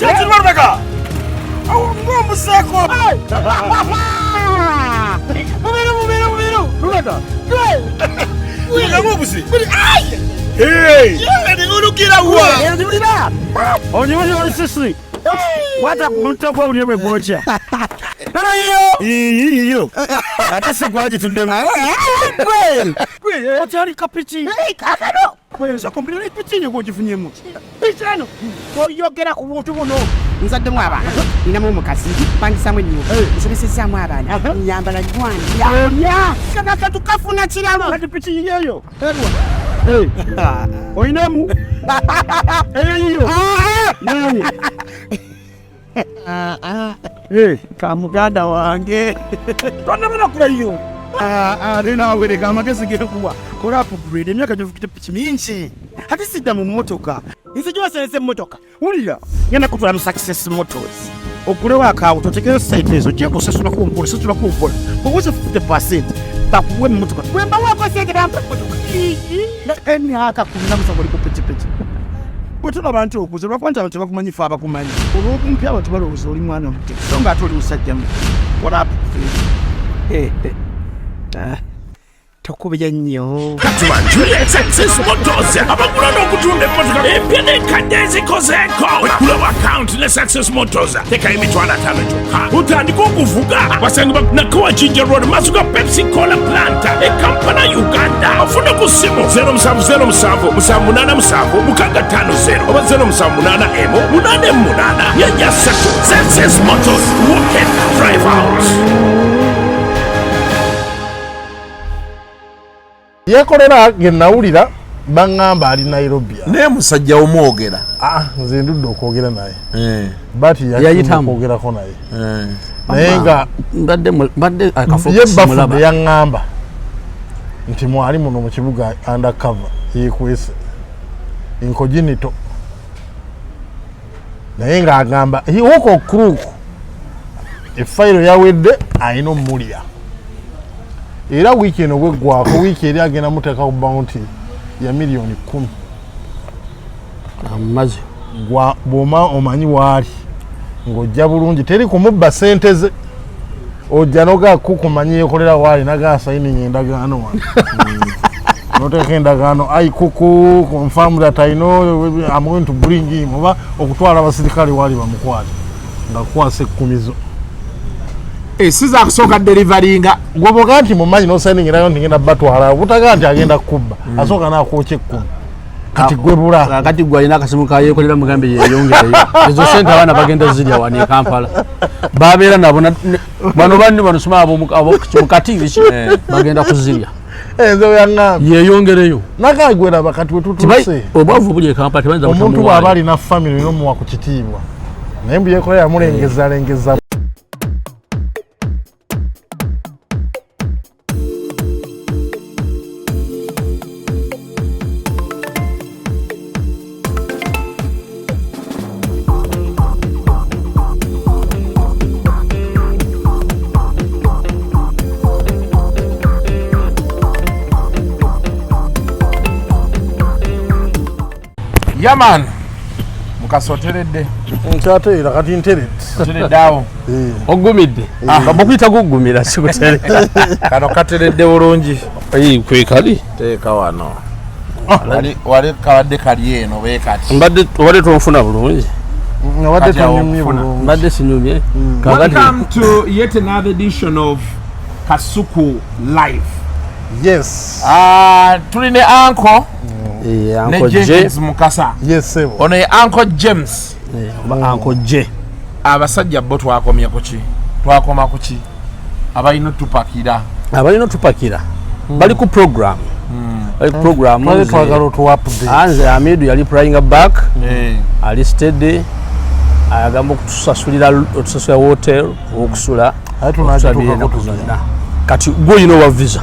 Kyekirwalubega ng'omuseeko mubiru mubiru mubiru lubega ng'obusi Onyumirwa kwata ku mutwe gwo buli bwe gwokya. Yiyo. Ate si gwagituddemu. Okyali kapiki. Kakano Kweza kompyuta epiki nyo gwogifunyemu. Piki eno toyogera ku buntu buno. Nzaddemu abaana, ninamu omukazi, mpangisamu ennyumba, nsomesezaamu abaana, nyambala nywanira. Kano akantu kafuna kiralo. Kati piki yiyeyo. Oyinamu? Eyo yiyo. Naye. Ka muganda wange. Tonnaba kula yiyo. Ate naawe leka amagezi gekuwa. Kola upgrade emyaka gyovukidde piki mingi. Ate sidda mu mmotoka. Nze gyobaseresa emmotoka. Wulira, ngenda kutwala mu Success Motors. Ogulewo akaawo totekeyo sente ezo ojja kusasulako mpola, sasulako mpola. Bw'oweza 50% bakuwe emmotoka. Bwe mbawaako sente bampa emmotoka. Emyaka 17 oli ku pikipiki. Bwe tulaba nti okuze lwakuba nti abantu tebakumanyi ffe abakumanyi. Olw'okumpi abantu balowooza oli mwana muto so ng'ate oli musajja muto. Kola upgrade. Tokubye nnyo. Katubanjulire Success Motors abagula n'okutunda emmotoka empya n'enkadde ezikozeeko. Gulawo akawunti ne Success Motors, tekayo 50,000 gyokka otandike okuvuga. Basangibwa Nakawa Jinja Road, maaso ga Pepsi Cola Plant e Kampala, Uganda. Ofune ku ssimu 0707 787 650 oba 078 emu 88 4 3. Success Motors, walk in, drive out. Yekolera ge nawulira baŋŋamba ali Nairobi. Naye musajja omwogera. Ah, nze ndudde okwogera naye but Yayitamu. yakwogerako naye naye nga Mbadde akafo ye simulaba. bafudde yaŋŋamba nti mwali muno mu kibuga undercover yekwese incognito naye ng'agamba hook or crook efayiro yawedde alina omulya era wiiki eno bweggwako wiiki eri agenda muteeka ku bounty ya miliyoni 10. Amaze. Bw'oma omanyi waali ng'ojja bulungi teri kumubba sente ze ojja noga kukumanyi yekolera waali naga asayininga endagaano wano noteeka endagaano I kuku confirm that I know I'm going to bring him oba okutwala abasirikale waali bamukwate nga kukwasa ekkumizo. Si zakusooka deliveringa. Gwoboga nti mumanyi nosayininga endagaano nti ngenda batwala obutaga nti agenda kukubba asooka nakwokya ekkumi kati gwe bula. Kati gwe alina akasimu ka Yekolera mugambe yeyongereyo ezo sente abaana bagenda zirya wano e Kampala babeera nabo bano banni bano sima abomukati biki bagenda kuzirya. Nze yaŋŋambye yeyongereyo. Nakagweraba kati wetutuuse Obwavu buli e Kampala tebayinza omuntu bw'aba butamuwaayo. alina family olina omuwa ku kitiibwa naye mbu yekolera yamulengeza lengeza. Yaman mukasa oteredde. Nkyateera kati nteredde. Oteredde awo. Ogumidde bokuyita gugumira sikutere. Kano kateredde bulungi. Kwekali. Teeka wano. Wali kabadde kali eno bwekati. Mbadde obadde tonfuna bulungi. Obadde Kati awo tonyumye okufuna. bulungi. Mbadde sinyumye kakati. Welcome to yet another edition of Kasuku Live. Yes. Ah, tuli ne Uncle ne Uncle J. Jenkins Mukasa. Yes sebo. Ono ye Uncle James. Oba Uncle J. Abasajja bo twakomye ku ki? Twakoma ku ki? Abalina otupakira. Abalina otupakira bali ku program bali ku program. Twali twagala otuwa update. Anze Amidu yali playing back ali steady agamba okutusasulira otusasulira hotel okusula Ate tunagituukako ennaku tuzanya. zonna. Kati gwe olina owa visa.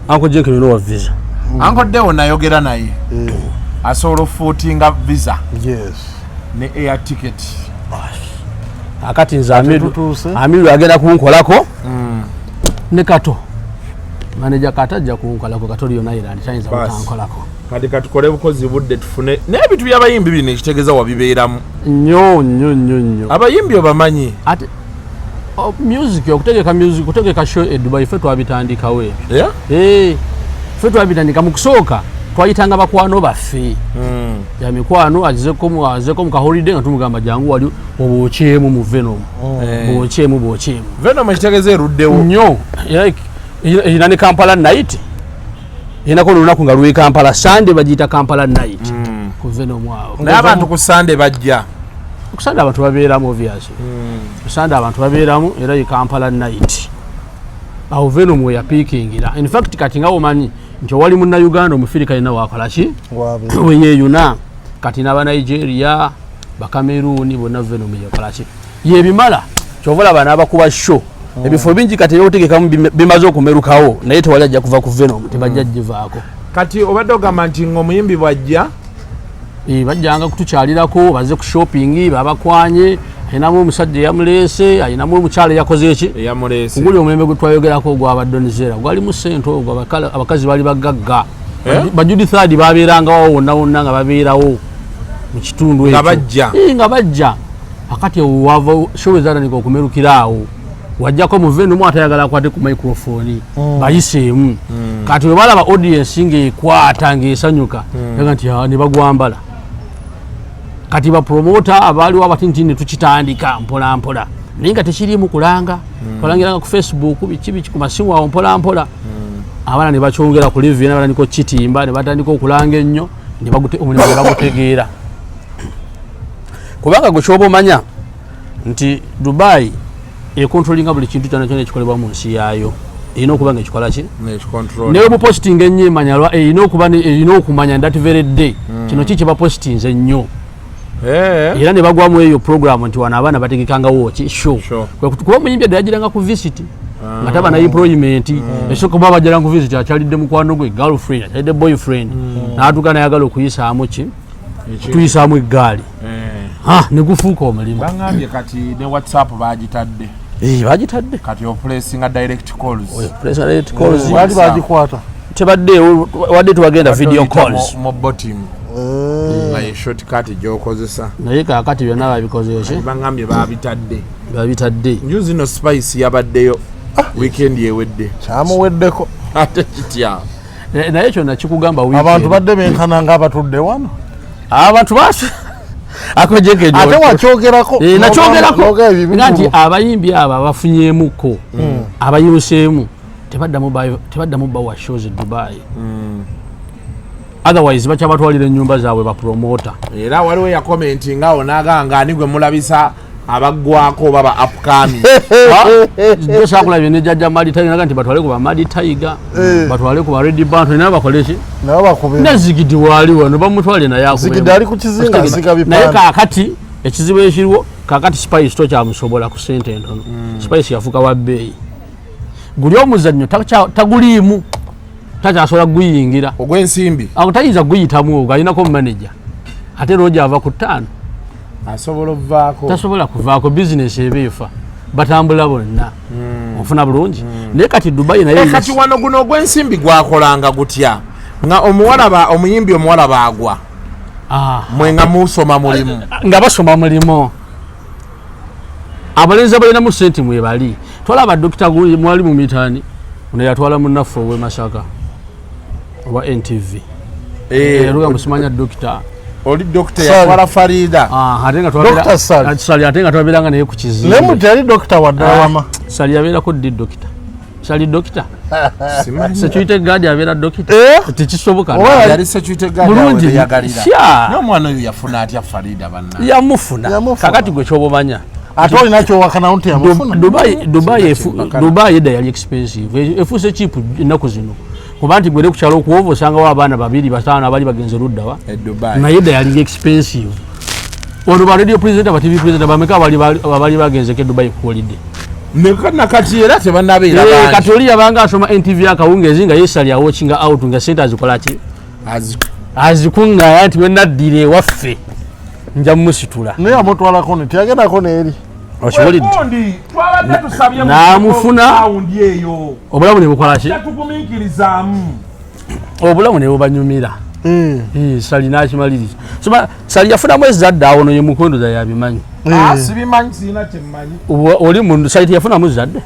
Uncle Jenkins olina owa visa. Uncle Deo nayogera naye. Asobola ofootinga visa Yes. ne air ticket. Akati nze Amidu tutuuse. Amidu agenda kunkolako ne Kato manager Kato ajja kunkolako Kato Leon Island tayinza Basi. butankolako. Kati katukole bukozi budde tufune naye ebintu by'abayimbi bino, ekitegeeza wabibeeramu. Nnyo nnyo nnyo nnyo. Abayimbi obamanyi? Ate music, okutegeka music, okutegeka show e Dubai, ffe twabitandikawo ebyo. Yeah? Eh, ffe twabitandika. Mu kusooka twayitanga bakwano baffe, ya mikwano azeko mu kaholiday, nga tumugamba jangu wali obwokyemu mu Venom, bwokyemu bwokyemu. Venom ekitegeeza eruddewo. Nnyo. Era erina ne Kampala night, erinako olunaku nga lwe Kampala, Sunday bagiyita Kampala night ku Venom awo. Naye abantu ku Sande bajja? Ku Sande abantu babeeramu, obviously. Ku Sande abantu babeeramu, era ye Kampala night awo Venom we yapiikingira. In fact kati nga omanyi nti owali Munnayuganda omufirika yenna wakola ki weyeyuna, kati n'Abanigeria, Bakameruuni bonna Venom yekola ki yebimala. Kyova olaba n'abakuba show ebifo bingi kati ebyokutegekamu bimaze okumerukawo, naye tewali ajja kuva ku Venom, tebajja givaako. Kati obadde ogamba nti ng'omuyimbi bwajja? Eh, bajjanga kutukyalirako, baze ku shopping, babakwanye, ayinamu omusajja eyamuleese, ayinamu omukyala eyakoze eki Eyamuleese. Guli omulembe gwe twayogerako ogwa Donizera gwalimu sente ogwo, abakazi bali bagagga. Eh? Bajudithad babeerangawo wonna wonna, nga babeerawo mu kitundu Nga ekyo. bajja. Eh, nga bajja. Akati wava show ezatandika okumerukira awo, wajjako muvenumu atayagala akwate ku microphone, bayiseemu. Kati we balaba audience ng'ekwata, ng'esanyuka, yaga nti "Ah," ne bagwambala. Kati bapromota abaaliwo abati nti ne tukitandika mpola mpola, naye nga tekiriimu kulanga, twalangiranga ku Facebook, biki biki, ku masimu awo mpola mpola. Abaana ne bakyongera ku livi, ne batandika okukitimba, ne batandika okulanga ennyo, ne omulimu ne bagutegeera. Kubanga gwe kyoba omanya nti Dubai ekontrolinga buli kintu kyona kyona ekikolebwa mu nsi yaayo, erina okuba nga ekikola ki naye obupositinga ennyo, emanya erina okuba erina okumanya that very day kino ki kyebapositinze ennyo. Era ne bagwamu eyo program nti wano abaana bategekangawo ki show. Show. Kuba omuyimbi edda yagiranga ku visit nga taba na employment. Esooka kuba bajjala ku visit, akyalidde mukwano gwe, girlfriend, akyalidde boyfriend, n'atuuka nayagala okuyisaamu ki, tuyisaamu eggaali. Ah, ne gufuuka omulimu. Baŋambye kati ne WhatsApp bagitadde. Eh, bagitadde. Kati opulesinga direct calls. President calls. Baali bagikwata. Tebaddeewo, wadde tubagenda video calls. Mu bottom nga ye shortcut gyokozesa. Naye kakati byonna babikoze ki? Baŋambye babitadde. Babitadde. Nju zino Spice yabaddeyo weekend ewedde. Kyamuweddeko. Ate kitya? Naye kyonna kikugamba weekend. Abantu badde benkana nga abatudde wano. Abantu basi akojeke. Ate wakyogerako. Eh, nakyogerako N'ogamba ebibi nga nti bulu. abayimbi abo abafunyeemuko, abayimuseemu, tebaddamu bawa shows e Dubai, otherwise bakyabatwalira ennyumba zaabwe bapromota. Era waliwo yakomentinga awo n'agamba nga ani gwe mulabisa abaggwako oba ba upcoming. Josakulabye ne jjajja Madi Tiger, naga nti batwale ku ba Madi Tiger, batwale ku ba Red Bantu, naye bakole ki? Nabo bakube. Ne Zigidi waali wano, bamutwale naye akube. Zigidi ali ku kizinga asiga Naye bipande. kaakati ekizibu ekiriwo kaakati, Spice tokyamusobola ku sente entono. Spice yafuuka wa bbeeyi. Guli omuzannyo taguliimu, takyasobola kuguyingira. Ogw'ensimbi. Awo tayinza kuguyitamu ogwo, alinako manager, ate looja ava ku 5. Asobola ovaako? Tasobola kuvaako, bizinesi eba efa, batambula bonna, ofuna bulungi. Naye kati Dubai naye Eh, kati wano guno ogw'ensimbi gwakolanga gutya nga omuwala omuyimbi omuwala baagwa, Ah. mwe nga musoma mulimu? Nga basoma mulimu, abalenzi abalinamu sente mwebali. Twalaba Dokita mwali mu mitani ono yatwala munnaffe ow'e Masaka owa NTV. Eh, Yaluga musimanya dokita. Oli dokita Sali. yatwala Farida. Ah, ate nga Dr. Sali. Sali, ate nga twabeeranga naye ku Naye kizimbe. muti yali dokita waddala wama. Sali yabeerako ddi dokita? Sali dokita? Simanyi. Security guard abeera dokita? Eh? Tekisoboka. Oba yali security guard Bulungi. awo yagalira. Sya. Naye omwana oyo yafuna atya Farida banna? Yamufuna. Yamufuna. Kakati gwe kyobomanya, Ate olina kyowakanawo nti yamufuna. Dubai Dubai edda yali expensive, efuuse cheap ennaku zino, kuba nti gwere ku kyalo okuwova osangawo abaana babiri bataano abali bagenze luddawa. E Dubai. Naye edda yali expensive. Ono ba radio presenter, ba TV presenter bameka abali bagenzeko e Dubai ku holiday? Nakati era tebanabeera Eh, bangi. Kati oli yabanga asoma NTV akawungeezi nga yesali awokinga out, nga sente azikola ki? Azikuŋŋaaya nti wenaddira ewaffe nja mumusitula. Naye yamutwalako ne tiyagendako neeri. Okiwulidde? Gundi, twabadde tusabye N'amufuna. Awundi eyo Obulamu ne bukola ki? tatugumiikirizaamu. Obulamu ne bubanyumira. Sali n'akimaliriza. Sali yafunamu ezzadde awo no ye mukwendo yabimanyi. Sibimanyi, sirina kyemmanyi. Oli mu Sali teyafunamu zzadde.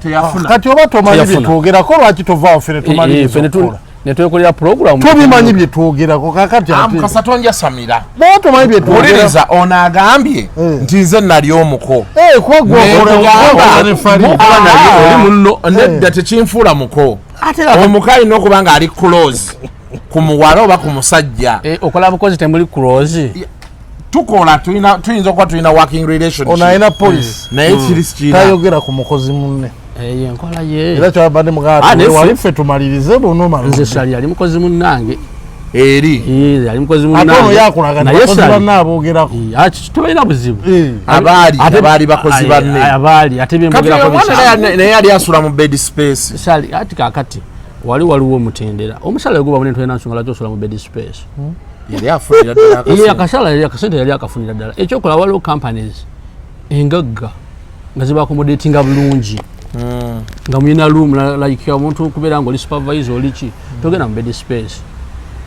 Teyafuna. Kati oba tomanyi Teyafuna. byetwogerako, lwaki tovaawo ffe Eh, netumaliriza ffe okukola? netwekolera program. Tobimanyi byetwogerako kakati ate Mukasa tonjasamira. Bwoba tomanyi byetwogerako. Wuliriza, ono agambye nti nze nali omuko. Eh, kuba gwe okola ne Farid. Mukola naye oli munno. Nedda, tekinfuula muko. Ate era- Omuko alina okuba nga ali close ku muwala oba ku musajja. Okola bukozi temuli close. Tukola, tuyinza okuba tulina working relationship. Ono alina policy. Naye kiri sikirina. Tayogera ku mukozi munne. Eyo enkola ye. Era kyabadde Ah, naye mugawali ffe tumalirize buno. Nze Sali yali mukozi munnange. Eri. Yali mukozi Ate ono munnange. yakulaga nti Naye bakozi Sali- banne aboogerako. Tebalina buzibu. Abaali abaali bakozi banne. Abaali ate Kati byembogerako omwana bisanvu. naye yali asula mu bed space. Sali ati kakati wali waliwo omutendera omusala guba munene, tolina nsonga lwaki osula mu bed space. Yali afunira ddala Ye akasente. akasala yali akasente yali akafunira ddala. Ekyokola, waliwo companies engagga nga zibaccommodatinga bulungi nga mulina room like omuntu okubeera nga oli supervisor oli ki, togenda mu bed space.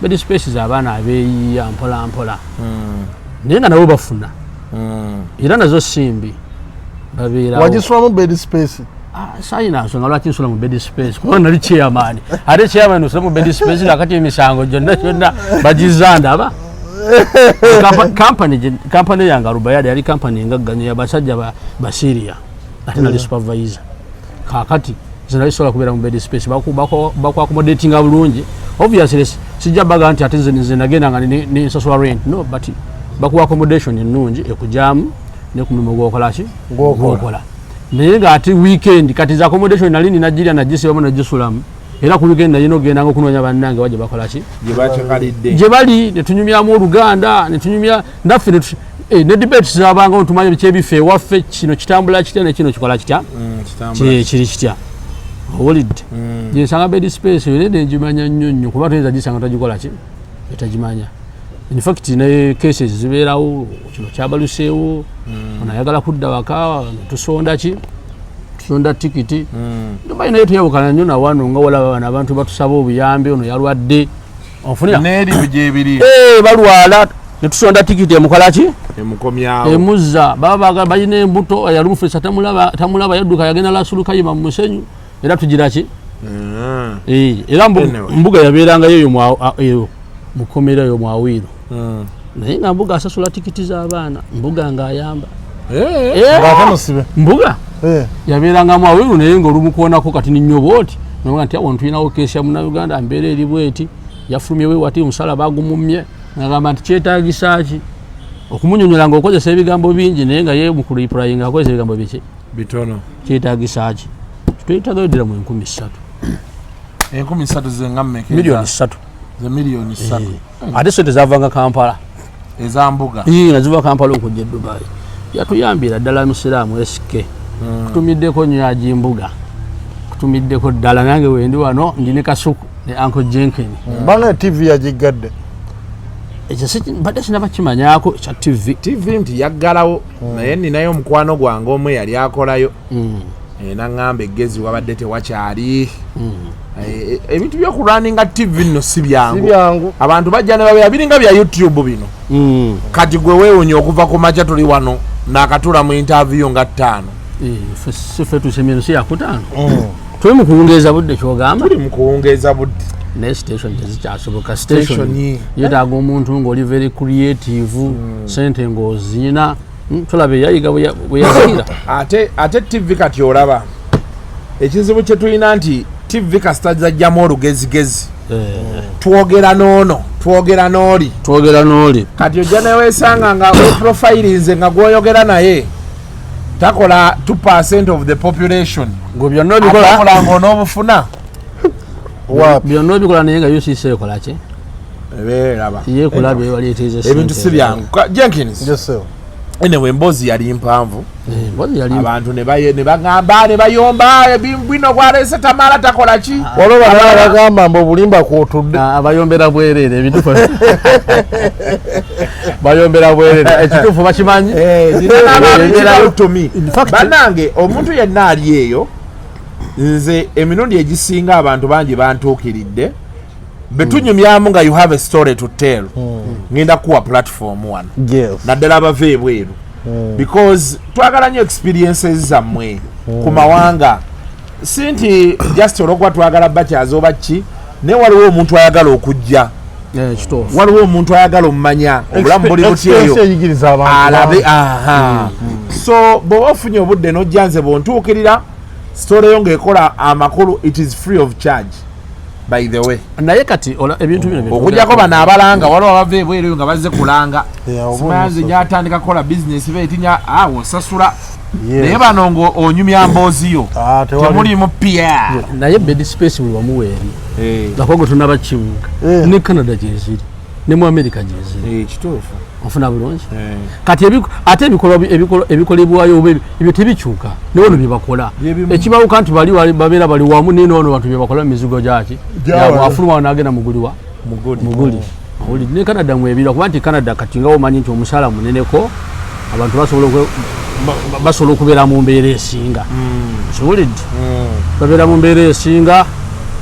Bed space z'abaana abeeyiya mpola mpola, naye nga nabo bafuna era nazo simbi babeerawo. Wagisulamu bed space? Sayina nsonga lwaki nsula mu bed space, kuba nali chairman, ate chairman osula mu bed space, kakati emisango gyonna gyonna bagiza ndaba. Company yange Arubayada yali company engagga nnyo yabasajja basiria, ate nali supervisor. Kakati nze nali sobola kubeera mu bed space, bakwaccommodatinga bulungi. Obviously sijja baga nti ate nze nagenda nga nensasula rent, no, but bakuwa accommodation ennungi ekujamu ne ku mulimu gwokolaki gwokola. Naye ngaate weekend kati za accommodation nali nina girya nagisibamu nagisulamu, era ku weekend nalina okugendanga okunoonya bannange wa gye bakolaki gye bakyakalidde. Gye bali netunyumyamu oluganda, netunyumya naffe ne debate zabanga ntumanya biki ebifa ewaffe, kino kitambula kitya ne kino kikola kitya. Kiri kitya, owulidde? Gyensanga bed space eyo nedde ngimanya nnyo nnyo, kuba toyinza gisanga tagikola ki etagimanya. In fact ne cases zibeerawo, kino kyabaluseewo, ono ayagala kudda waka, tusonda ki, tusonda tikiti. Dubai naye tuyawukana nnyo nawano, nga walaba bano abantu batusaba obuyambi, ono yalwadde, onfunira n'eribu gyebiri. Balwala netusonda tikiti emukola ki, emukomyawo. Emuzza. Baba baagala, balina embuto, yali mufisa tamulaba, tamulaba, yadduka yagenda lasuluka yima mu musenyu, era tugira ki. Era Anyway. Mbuga yabeerangayo eyo eyo mukomera eyo mwawiiro, naye nga Mbuga asasula tikiti z'abaana, Mbuga ng'ayamba. Ng'ate musibe. Mbuga yabeeranga mwawiru, naye ngaolumukwonako kati ninyo bwoti noga nti awo ntulinawo case ya munauganda, mbeera eri bweti, yafulumye wewati, omusala bagumumye, ngagamba nti kyetagisa ki okumunyonyola ngaokozesa ebigambo bingi, naye nga ye mukureplyinga akozesa ebigambo biki? Bitono. Kyetagisa ki, twetagayo ddira mu 3000. 3000 zenga mmeka? Miliyoni 3. Ze miliyoni 3. Ate sente zavanga Kampala. Eza Mbuga? Ii, nga ziva Kampala okujja e Dubai. Yatuyambira ddala musiraamu sk kutumiddeko nnyo Agimbuga, kutumiddeko ddala. Nange wendi wano ndi ne Kasuku ne Uncle Jenkin. Banga TV yagigadde. Ekyo mbadde sinaba kimanyako ekya TV. TV nti yaggalawo, naye ninayo omukwano gwange omu eyali akolayo. Naŋŋamba eggezi wabadde tewakyali. Ebintu byokulwaninga TV nno si Si byangu. Byangu. Abantu bajja ne babeera biringa bya YouTube bino. Kati gwe weewunya okuva ku makya tuli wano nakatula mu interview nga ttaano. Si ffe tusemye ensi yakutaano, tuli mu kuwungeeza budde kyogamba. Tuli mu kuwungeeza budde. Naye station tezikyasoboka. Station Station. yetaaga omuntu ng'oli very creative, sente ng'oziina. Tulaba eyayiga bwe yaziira. Ate TV kati olaba ekizibu kye tulina nti TV kasita zajjamu olugezigezi, twogera n'ono, twogera n'oli. Twogera n'oli. Kati ojja neweesanga nga weprofilinze nga gwoyogera naye takola 2 of the population. Gwe byonna obikola. Atakola ng'onoobufuna. Wapi? Byonna obikola, naye nga UCC ekola ki? Ebeeraba. Yeekulaba ewaleeteza. Ebintu si byangu. Jenkins. Joseph. Anyway, emboozi yali mpanvu. Emboozi yali Abantu ne bagamba ne bayomba bwino gwaleese tamala takola ki. Waliwo bana bagamba mbu obulimba kwotudde. Ah, abayombera bwereere, ebituufu bayombera bwereere, ekituufu bakimanyi. To me, bannange, omuntu yenna ali eyo, nze emirundi egisinga abantu bangi bantuukiridde. Betunyumyamu nga you have a story to tell, ngenda kuwa platform wano, naddala abava ebweru, because twagala nnyo experiences zammwe ku mawanga. Si nti just olwokuba twagala bakyaza oba ki, naye waliwo omuntu ayagala okujja, Kituufu. Waliwo omuntu ayagala omumanya obulamu buli butyeyo. Experience eyigiriza abantu Alabe. bangi. Aha, so bw'oba ofunye obudde n'ojja, nze bwontuukirira, story yo ng'ekola amakulu, it is free of charge, by the way. Naye kati ebintu bino bye Okujjako bano abalanga, waliwo abava ebweru nga bazze kulanga. Yeah, oba Simanzi omusasula. Nyatandika kukola bizinesi, beetinya awo osasula. Naye bano nga onyumya mboozi yo, Ah, tewali. temulimu pr. Naye bed space buli wamu weeri, lwakuba gwe tunaba kibuuka. Ne Canada gyeziri, ne mu America gyeziri. Kituufu. Ofuna bulungi. Kati ate ebikolwa ebikolebwayo oba ebyo tebikyuka, ne wano byebakola. Byebimu. Ekibawuka nti bali babeera bali wamu, naye newano bantu byebakola mu mizigo gyaki. Gyawano. Afuluma wano agenda muguliwa Muguli. Muguli. Owulidde? Ne Canada mwebirwa, kuba nti Canada kati nga omanyi nti omusaala muneneko, abantu basobola basobola okubeera mu mbeera esinga. Kiwulidde? Babeera mu mbeera esinga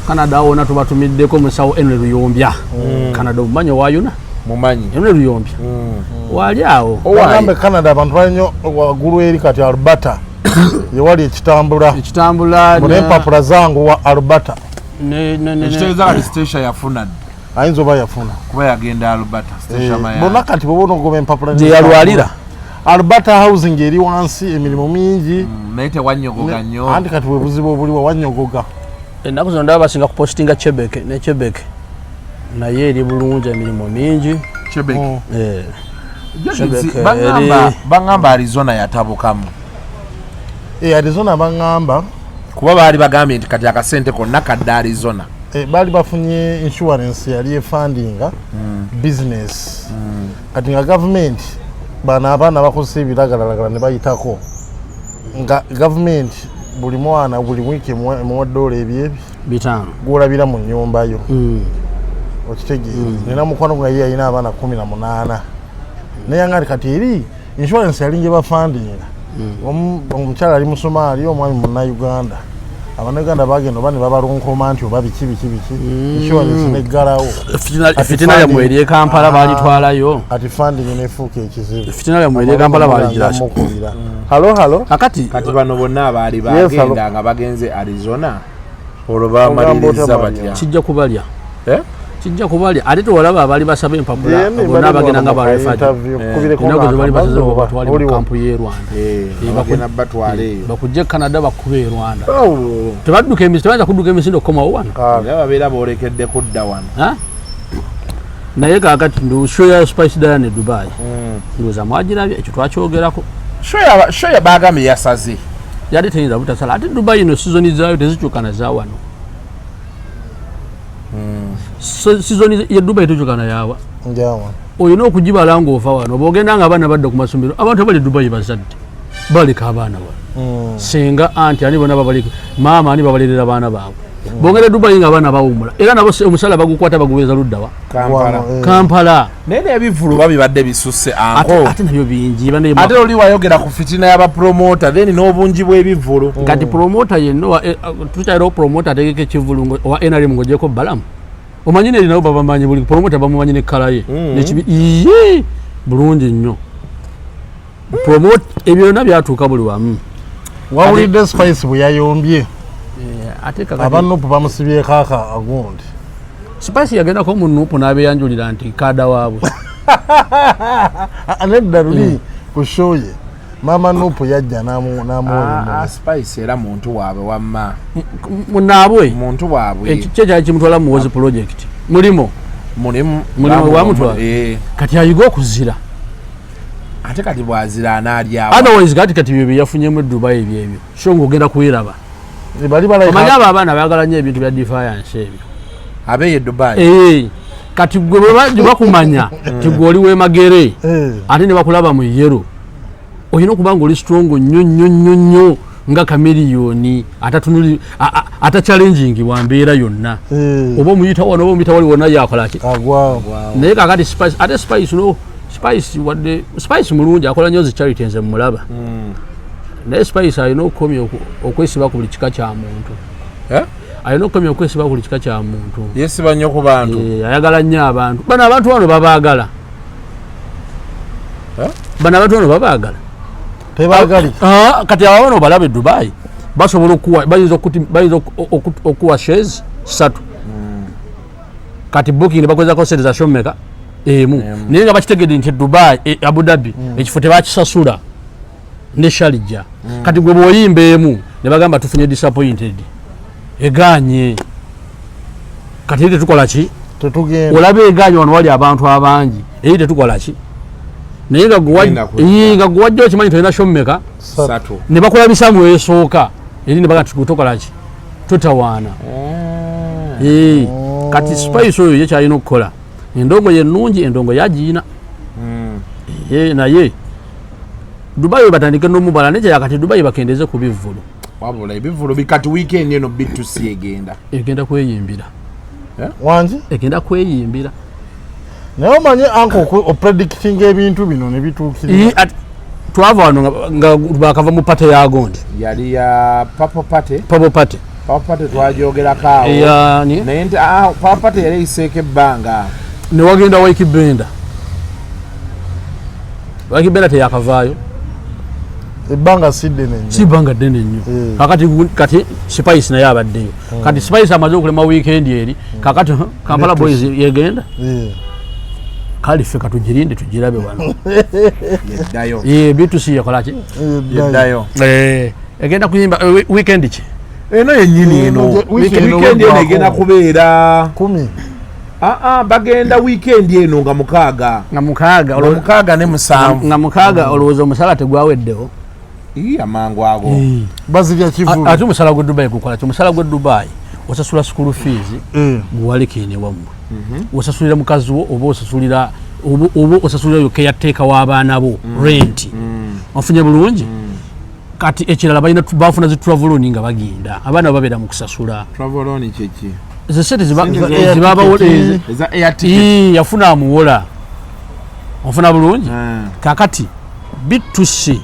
Canada. Wona tubatumiddeko musawo Henry Luyombya. Canada omumanyi owayuna? Mumanyi. Henry Luyombya wali awo. Bagambe Canada abantu bali nnyo waggulu eri. Kati Alberta yewali ekitambula. Ekitambula. N'empapula zangu wa Alberta. Ekitegeeza kati Stacia yafuna dda. Ayinza oba yafuna. Kuba yagenda Alberta, Stacia Mayanja. Bonna kati bwoba onogoba empapula Gye yalwalira. Alberta housing eri wansi, emirimu mingi. Naye tewanyogoga nnyo. Anti kati bwe buzibu obuliwo, wanyogoga. Ennaku zino ndaba basinga kupositinga Quebec, ne Quebec naye eri bulungi, emirimu mingi. Quebec. Quebec. Baŋŋamba Arizona yatabukamu. Eh, Arizona baŋŋamba. Kuba baali bagambye nti kati akasente konna kadde Arizona. Baali bafunye insurance yali efundinga business. Kati nga gavumenti, bano abaana bakozesa ebiragalalagala ne bayitako, nga gavumenti buli mwana buli wiiki emuwa dola ebyebi 500. Gwolabira mu nyumba yo. Okitegeera? Nina mukwano gwe ye yalina abaana 18, naye nga kati eri insurance yali ngebafundinga. Omukyala ali Musomaali, omwami Munnauganda. Abannayuganda bagenda oba ne babalunkoma nti oba biki biki biki, insurance neggalawo. Fitina yammwe eri e Kampala baalitwalayo. Kati funding nefuuka ekizibu. Fitina yammwe eri e Kampala baaligira. Mukubira, halo halo. Kakati Kati bano bonna abaali Yes, hello. bagenda nga bagenze Arizona, olwo bamaliriza Ogamba batya? Kijja kubalya. Eh? Kijja kubalya. Ate tewalaba abaali basaba empapula bonna abagenda nga barefaji, ennaku ze bali basaze batwale mu kampu y'e Rwanda. Abagenda batwala eyo. Bakujja e Canada, bakuba e Rwanda. Tebadduka emisi, tebayinza kudduka emisinde okukomawo wano. Era babeera boolekedde kudda wano. Ha? Naye kakati show ya Spice Diana e Dubai, ndowooza mwagirabye, ekyo twakyogerako. Show ya bagambye yasaze. Yali teyinza butasala. Ate Dubai ino sizoni zaayo tezikyukana za wano. So, sizoni ye Dubai tekyukana yawa. Njawa. Olina okugibala ng'ova wano oba ogenda nga abaana badda ku masomero. Abantu abali e Dubai bazadde baleka abaana wano, senga anti ani bonna babaleka, maama ani babalerera abaana baabwe. Bongera e Dubai nga abaana bawumula, era nabo omusala bagukwata baguweeza luddawa? Kampala. Kampala. Naye n'ebivulu babibadde bisusse anko. Ate nabyo bingi. Ate oli wayogera ku fitina y'abapromota, then n'obungi bw'ebivulu. Kati promota yenna tukyalirawo promota ategeka ekivulu owa NRM ng'ogyeko Balamu, omanyi neri nabo babamanyi, buli promota bamumanyi nekkala ye nekibi iye bulungi nnyo. Promote ebyo byonna byatuuka buli wamu. Wawulidde Spice bwe yayombye? Ate kakati Abanupu bamusibyeko aka agundi. Spice yagendako mu NUP n'abeyanjulira nti kaada waabwe. Nedda, luli ku show ye maama Nupu yajja n'amuwa Ah, Spice era muntu waabwe wamma. Munaabwe. Muntu waabwe. Ekyo kyali kimutwala Muwozi project mulimo. Mulimu. Mulimu gwamutwala. Kati ayiga okuzira. Ate kati bwazira anaalyawa? Otherwise kati byo byeyafunyemu e Dubai byebyo, so ngaogenda kweraba. Bali Omanyi balabika. abo abaana baagala nnyo ebintu bya defiance ebyo. Abeeyo e Dubai. Kati gwe bwe bakumanya ti gwe oli wemagere, ate ne bakulaba mu yellow, olina okuba nga oli strong nnyo nnyo nnyo nnyo nga Chameleone, atatunuli atachallengingibwa mbeera yonna. Oba omuyita wano oba omuyita wali, wonna yakolaki. Agwawo. Naye kakati Spice, ate Spice no Spice, wadde Spice mulungi, akola nnyo zi charity, nze mulaba, naye Spice alina okukomya okwesiba ku buli kika kya muntu. Eh? Alina okukomya okwesiba buli kika kya muntu. Yesiba nnyo ku bantu. Ayagala nnyo abantu. Bano abantu bano babaagala. Bano abantu bano babaagala. Tebaagali. Kati abo bano balaba e Dubai basobola okuwa, bayinza okuwa shares 3. Kati booking bakozako sente za show meka emu. Naye nga bakitegedde nti Dubai, Abu Dhabi ekifo tebakisasula ne Sharjah. Kati gwe bw'oyimba emu ne bagamba tufunye disappointed, eganye. Kati eri tetukola ki? Tetugenda. Olaba eganye wano wali abantu abangi, eri tetukola ki? Naye nga gwe wajja okimanyi tolina show mmeka? 3. Ne bakulabisa mu esooka eri ne baga tukola ki? Tutawaana. Kati Spice oyo ye kyalina okukola, endongo ye nnungi, endongo yagiina. Naye Dubai we batandike n'omubala naye kati Dubai bakendeze ku bivvulu. Wabula ebivvulu bikati weekend eno B2C egenda. Egenda kweyimbira. Wangi? Egenda kweyimbira. Naye omanye anko opredictinga ebintu bino ne bituukirira. Twava wano nga bakava mu party ya gondi. Yali ya Purple Party. Purple Party. Purple Party twagyogerako awo. Naye nti Purple Party yali eyiseeko ebbanga. Ne wagenda Ykee Benda. Ykee Benda teyakavaayo. Ebbanga si ddene nnyo. Si bbanga ddene nnyo. Kakati kati Spice naye abaddeyo. Kati Spice amaze okulema weekend eri. Kakati Kampala Boys yegenda. Kale ffe katugirinde tugirabe wano. Yeddayo. B2C yakola ki? Yeddayo. Egenda kuyimba weekend ki? Eno yennyini eno. Weekend eno egenda kubeera 10. Bagenda weekend eno nga 6. Nga 6. Nga 6 ne 7. Nga 6 olowooza omusala tegwaweddewo. Amangu ago. Bazirya kivu. Ate omusala gw'e Dubai gukola ki? Omusala gw'e Dubai osasula school fees guwalekene wammwe. Osasulira mukazi wo oba osasulira oba osasulira yo caretaker w'abaana bo rent. Ofunye bulungi? Kati ekirala balina bafuna zi travel loan nga bagenda. Abaana babeera mu kusasula. Travel loan kye ki? Ze sente zibabawo eza air ticket. Yafuna amuwola. Ofuna bulungi? Kakati B2C.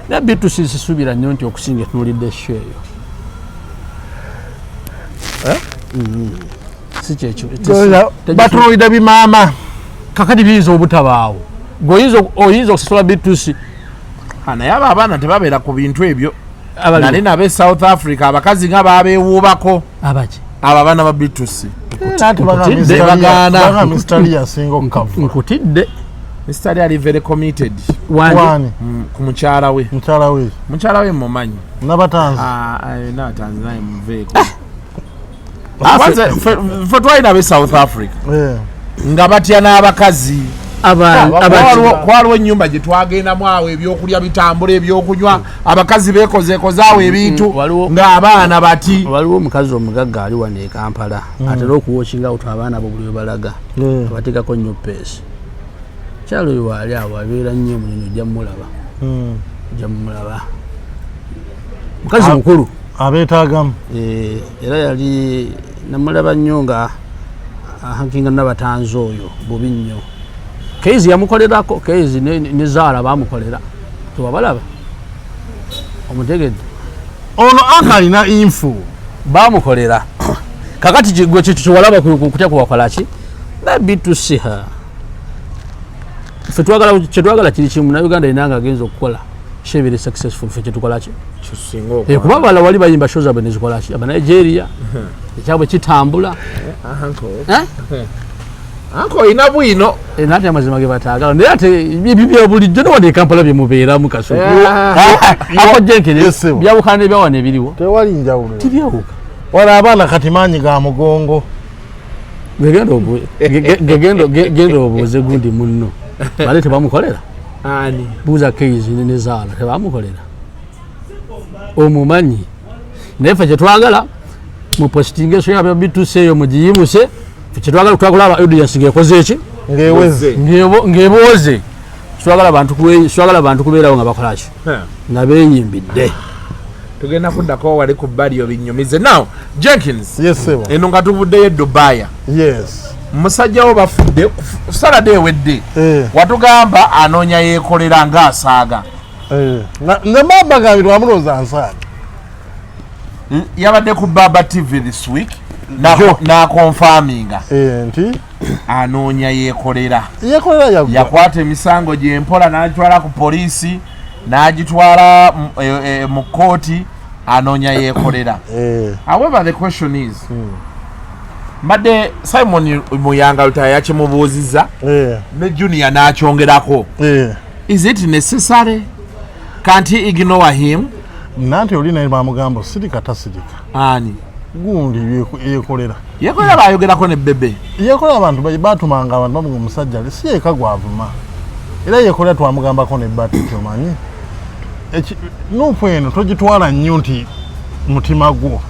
Na B2C sisuubira nnyo nti okusinga etunuulidde show eyo. Si kyekyo. Batunuulidde bimaama. Kakati biyinza obutabaawo. Gwe oyinza okusasula B2C. Naye abo abaana tebabeera ku bintu ebyo. Nali nabe South Africa abakazi nga babeewuubako. Abaki? Abo abaana ba B2C. Nkutidde. Mr. Ali ali very committed. Wani? Ku mukyala we. Mukyala we. Mukyala we mumanyi. Nabatanzi. Nabatanzi naye muveeko. Ffe twalina abe South Africa. Nga batya n'abakazi. Kwaliwo ennyumba gye twagendamu awo ebyokulya bitambula ebyokunywa abakazi beekozeekoze awo ebintu ng'abaana bati. Waliwo omukazi omugagga ali wano e Kampala atera okuwatchinga out abaana bo buli we balaga abateekako nnyo peesi. Kyalo oyo waali awo abeera nnyo omunyonyi ojja mmulaba. Ojja mmulaba. Mukazi mukulu. Abeetaagamu. Era yali namulaba nnyo nga ahankinga Nabatanzi oyo bubi nnyo. Keizi yamukolerako, Keizi ne Zaala bamukolera. Tewabalaba? Omutegedde? Ono akalina info. Bamukolera. Kakati gwe kyewalaba kutya kuwakola ki? B2C ha. Ffe kyetwagala kiri kimu na Uganda erina nga agenza okukola show ebiri successful ffe kyetukola ki? Kuba abalala wali bayimba show zaabwe nezikola ki? Aba Nigeria ekyabwe kitambula. Anko olina bwino. Nati amazima ge bataagala naye ate ebyo bya bulijjo ne wano e Kampala bye mubeeramu Kasuku. Ako Jenkins byawukana n'ebya wano ebiriwo. Tewali njawulo. Tibyawuka. Wano abaana kati maanyi ga mugongo. Genda obuuze gundi munno. Bale tebamukolera? Ani? Buuza Keizi ne Zaala tebamukolera. Omumanyi. Naye ffe kye twagala mu postinga ensonga ya B2C eyo mugiyimuse. Ffe kye twagala twagala audience ng'ekoze ki? Ng'eweze. Ng'ebooze. Twagala bantu kubeerawo nga bakola ki? Nga beeyimbidde. Tugenda kuddako wali ku bbali obinyumize. Now, Jenkins. Yes, sir. Eno nga tuvuddeyo e Dubai. Yes. Musajja wo bafudde salad ewedde. Watugamba anoonya yeekolera ng'asaaga. Nze mbamba gambirwa amulowooza nsaaga. Yabadde ku Baba TV this week n'akonfaminga nti anoonya Yekolera. Yekolera yaggwa. Yakwata emisango gyempola n'agitwala ku poliisi, n'agitwala mu kooti, anoonya Yekolera. However, the question is, mbadde Simon Muyanga Lutaya yakimubuuzizza ne Junior n'akyongerako, is it necessary? Can't he ignore him? Nanti oli naye bamugamba sirika, tasirika. Ani? Gundi Yekolera. Yekolera bayogerako ne Bebe. Yekolera abantu batumanga abantu bamuga omusajja ali si yeka gwavuma, era Yekolera twamugambako ne bati kyomanyi NUP eno togitwala nnyo nti mutima gwo.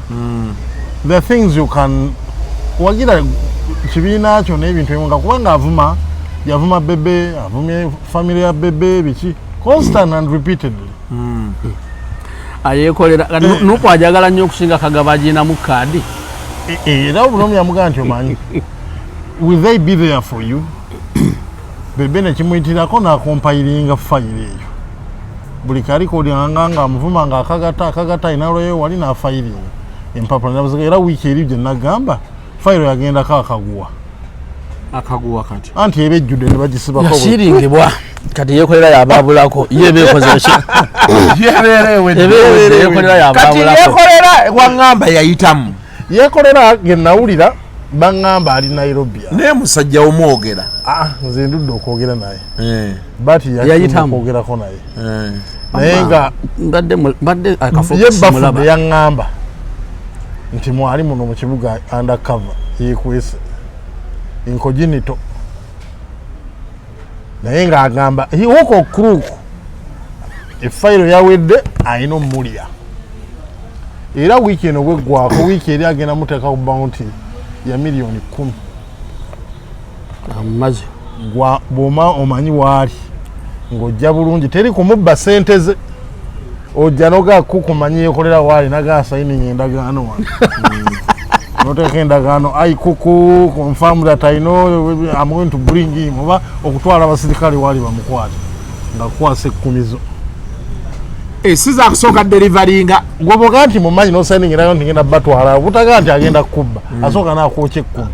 The things you can wagira kibiina kyo n'ebintu ebimu, nga kubanga avuma, yavuma Bebe, avumye family ya Bebe, biki, constant and repeatedly. Ayekolera NUP ajagala nnyo okusinga Kagaba aginamu kaadi. Era buli omu yamugamba nti omanyi, will they be there for you? Bebe nekimuyitirako nakompayiringa fayiro eyo, buli kalikodanga nga amuvuma nga akagata akagata inaloyo wali nafayiringa empapula nabaziga. Era wiiki eri gye nagamba fayiro yagendako akaguwa. Akaguwa kati? Anti eba ejjudde ne bagisibako Yasiringibwa, kati Yekolera yababulako, ye bekoze ki? Yebeera ewedde. Yekolera Kati yababulako. Yekolera waŋŋamba yayitamu. Yekolera ge nawulira baŋŋamba ali Nairobi. Naye musajja omwogera. Ah, nze ndudde okwogera naye bati Yayitamu. yakwogerako naye, naye nga Mbadde akafo ye simulaba. bafudde yaŋŋamba nti mwali muno mu kibuga undercover yekwese incognito, naye ng'agamba hook or crook efayiro yawedde, alina omulya. Era wiiki eno bweggwako, wiiki eri agenda muteeka ku bounty ya miliyoni 10. Amaze. Bw'oma omanyi waali ng'ojja bulungi, teri kumubba sente ze, ojja noga kukumanyi Yekolera waali naga sayininga endagaano wano, noteeka endagaano, I kuku confirm that I know I'm going to bring him, oba okutwala abasirikale waali bamukwate nga kukwasa ekkumizo. Si zakusooka deliveringa. Gwoboga nti mumanyi nosayininga endagaano nti ngenda batwala, obutaga nti agenda kukubba, asooka nakwokya ekkumi,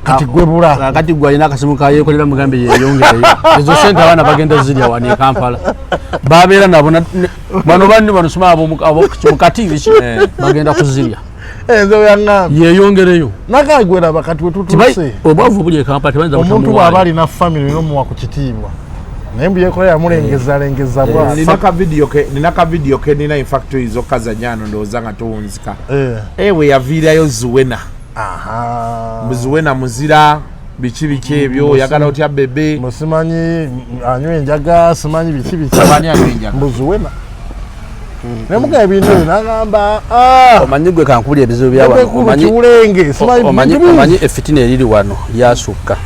kati gwe bula. Kati gwe alina akasimu ka Yekolera, mugambe yeyongereyo ezo sente, abaana bagenda zirya wano e Kampala, babeera nabo bano banne bano sima abomukati biki bagenda kuzirya. Enze yaŋŋambye. Yeyongereyo. Nakagweraba kati wetutuuse. Obwavu buli e Kampala, tebayinza Omuntu bw'aba butamuwaayo. alina family olina omuwa ku kitiibwa, naye mbu Yekolera yamulengeza lengeza bwati. Nina ka video ke nina, in fact oyinza okukazanya, ndowooza nga towunzika. Ewe yaviirayo Zuwena. Muzuwena muzira biki biki ebyo, oyagala otya Bebe? Musimanyi anywa enjaga, simanyi biki biki. Ani anywa enjaga? Mbuzuwena nemuga ebintu ebyo nagamba, "Ah, Omanyi gwe kankubuli ebizibu bya wano. Bebe kiwulenge, simanyi bintu bingi." Omanyi efitina eriri wano lyasukka.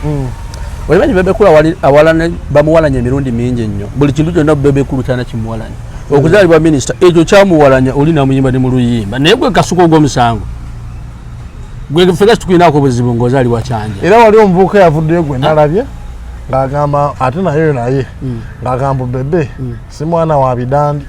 Olimanyi Bebe Cool awalana, bamuwalanya emirundi mingi nnyo, buli kintu kyonna Bebe Cool kyana kimuwalanya. Okuzaalibwa minisita ekyo kyamuwalanya, oli namuyimba ne mu luyimba, naye gwe kasuka ogw'omusango gwe fega situkulinako obuzibu ng'ozaalibwa Kyanja. Era wali omuvubuka yavuddeyo gwe nalabye ng'agamba ate naye naye ng'agamba Bebe si mwana wa Bidandi.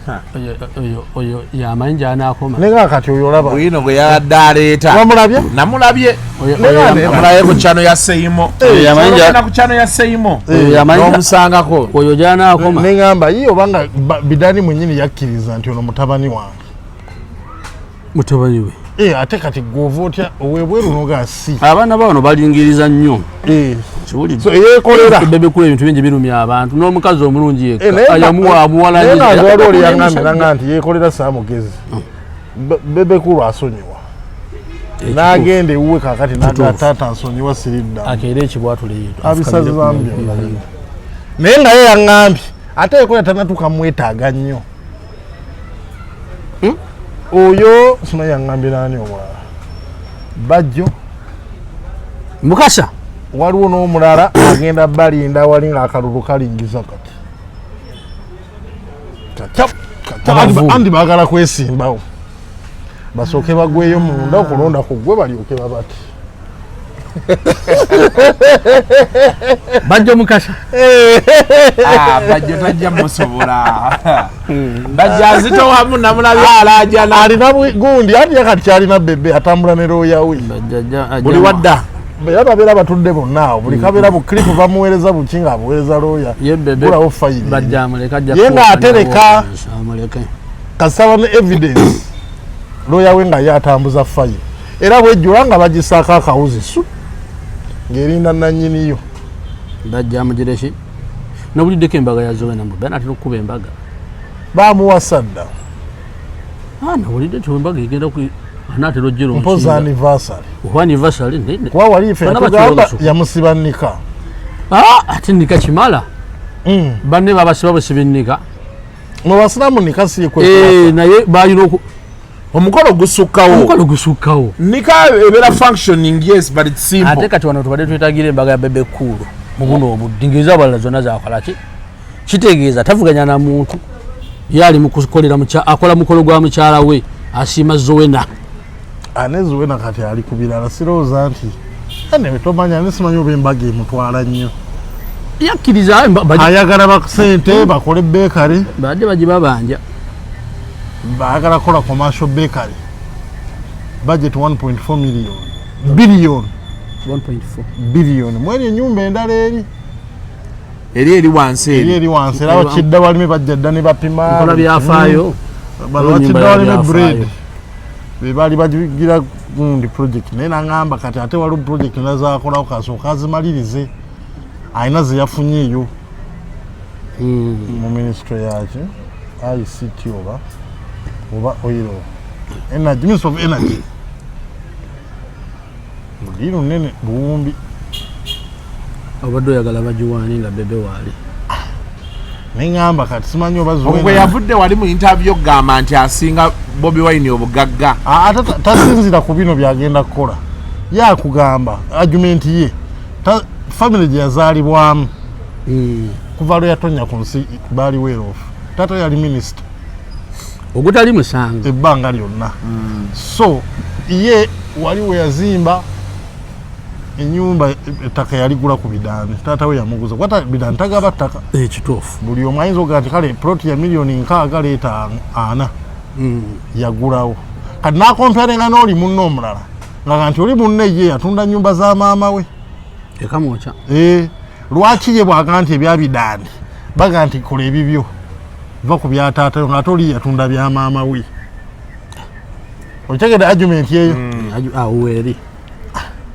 Oyo yamanyi gy'anaakoma. Naye nga kati oyo olaba Bwino gwe yabadde aleeta. Wamulabye? Namulabye. Namulabye ku channel ya Seimo. Oyo yamanyi Ogenda ku channel ya Seimo Oyo yamanyi n'omusangako. Oyo gy'anaakoma. Neŋŋamba ye obanga Bidandi mwennyini yakkiriza nti ono mutabani wange. Mutabani we. Eh, ate kati gwova otya owebweru noga si? Abaana bano balingiriza nnyo. Kiwulidde? So eyekolera. Bebe Cool ebintu bingi birumya abantu n'omukazi omulungi Eh, yekka naye ayamuwa amuwala. Naye nga nze waliwo oli yaŋŋambye naŋŋamba nti Yekolera saamugezi, Bebe Cool asonyiwa n'agenda ewuwe kakati naga Kituufu. taata nsonyiwa siriddamu. Akeera ekibwatule. Abisazaamu byonna, naye nga ye yaŋŋambye ate Yekolera tanatuuka mwetaaga nnyo oyo, simanyi yaŋŋambye naani omulala, Bajjo. Mukasa. Waliwo n'omulala agenda balinda wali ng'akalulu kalingiza kati. Kaca, kaca. Abavubi. Andi baagala kwesimbawo basooke bagweyo munda okulonda ku gwe balyoke babati. Bajjo Mukasa. Ah, Bajjo tajja musobola. Bajjo azitowamu namulabye alaajana. Alina gundi anti yakati kyalina Bebe atambula ne looya we. Buli wadda. Era babeera batudde bonna awo buli kabeera bu clip bamuweereza buki nga abuweereza looya. Gulawo fayiri. Bajjo amuleke ajja Ye ng'atereka. Amuleke. Kasaba ne evidence looya we nga ye atambuza fayiro. Era bwejjula nga bagisaako akawuzi su ng'erinda nannyiniyo. Bajja amugireki nobuliddeko embaga ya Zuena mbu bena atera okukuba embaga. Baamuwasa dda. Ah, nawulidde nti embaga egenda ku anaatera ojjera Mpozi anniversary. Oba anniversary Kuba wali ife yatugamba yamusiba nika. Ah, ate nika kimala. Banne babasiba busibi nika. Mu basiraamu nika si kwe. Eh, naye balina oku omukolo gusukkawo. Omukolo gusukkawo. Nika ebeera functioning yes but it's simple. Ate kati wano tubadde twetagira embaga ya Bebe Cool mu buno obudde ng'ezabalala zonna zakola ki? Kitegeeza tavuganya na muntu. Ye ali mu kukolera akola mukolo gwa mukyala we asiima Zuena. Ane Zuena kati ali ku birala sirowooza nti ane tomanya ne simanyi oba embaga emutwala nnyo. Yakkiriza ayagala bakusente bakole bakery. Badde bagibabanja. Baagala kukola commercial bakery. Budget 1.4 million. Billion. 1.4 billion. Mweri ennyumba endala eri. Eri eri wansi eri. Eri wansi era bakidda balime bajja dda ne bapima. Nkola byafaayo. Bano bakidda balime bread. Be baali bagigira gundi project naye n'aŋŋamba kati ate waliwo project endala z'akolawo kasooka azimalirize. Alina ze yafunye eyo. Mu ministry yaki ICT oba oil energy, Ministry of Energy. Budiru nene buwumbi. Obadde oyagala bagiwaani nga Bebe waali. Neŋŋamba kati simanyi oba Zuena. Bwe yavudde wali mu interview okugamba nti asinga Bobi Wine obugagga. Ate tasinziira ku bino by'agenda kukola. Ye akugamba argument ye family gye yazaalibwamu kuva lwe yatonnya ku nsi baali well off. Taata yali minisita. Ogutali musango. Ebbanga lyonna. So ye wali we yazimba ennyumba ettaka yaligula ku Bidandi. Taata we yamuguza. Kuba Bidandi tagaba ttaka. Ekituufu. Buli omu ayinza okugamba nti kale plot ya miliyoni 6 leeta 4. Yagulawo. Kati n'akomparinga n'oli munne omulala. Nga nti oli munne ye yatunda nnyumba za maama we. Ekamwokya. Lwaki ye bw'agamba nti ebya Bidandi baga nti kola ebibyo va ku bya taata yo ng'ate oli yatunda bya maama we. Okitegedde argument eyo? Awo eri.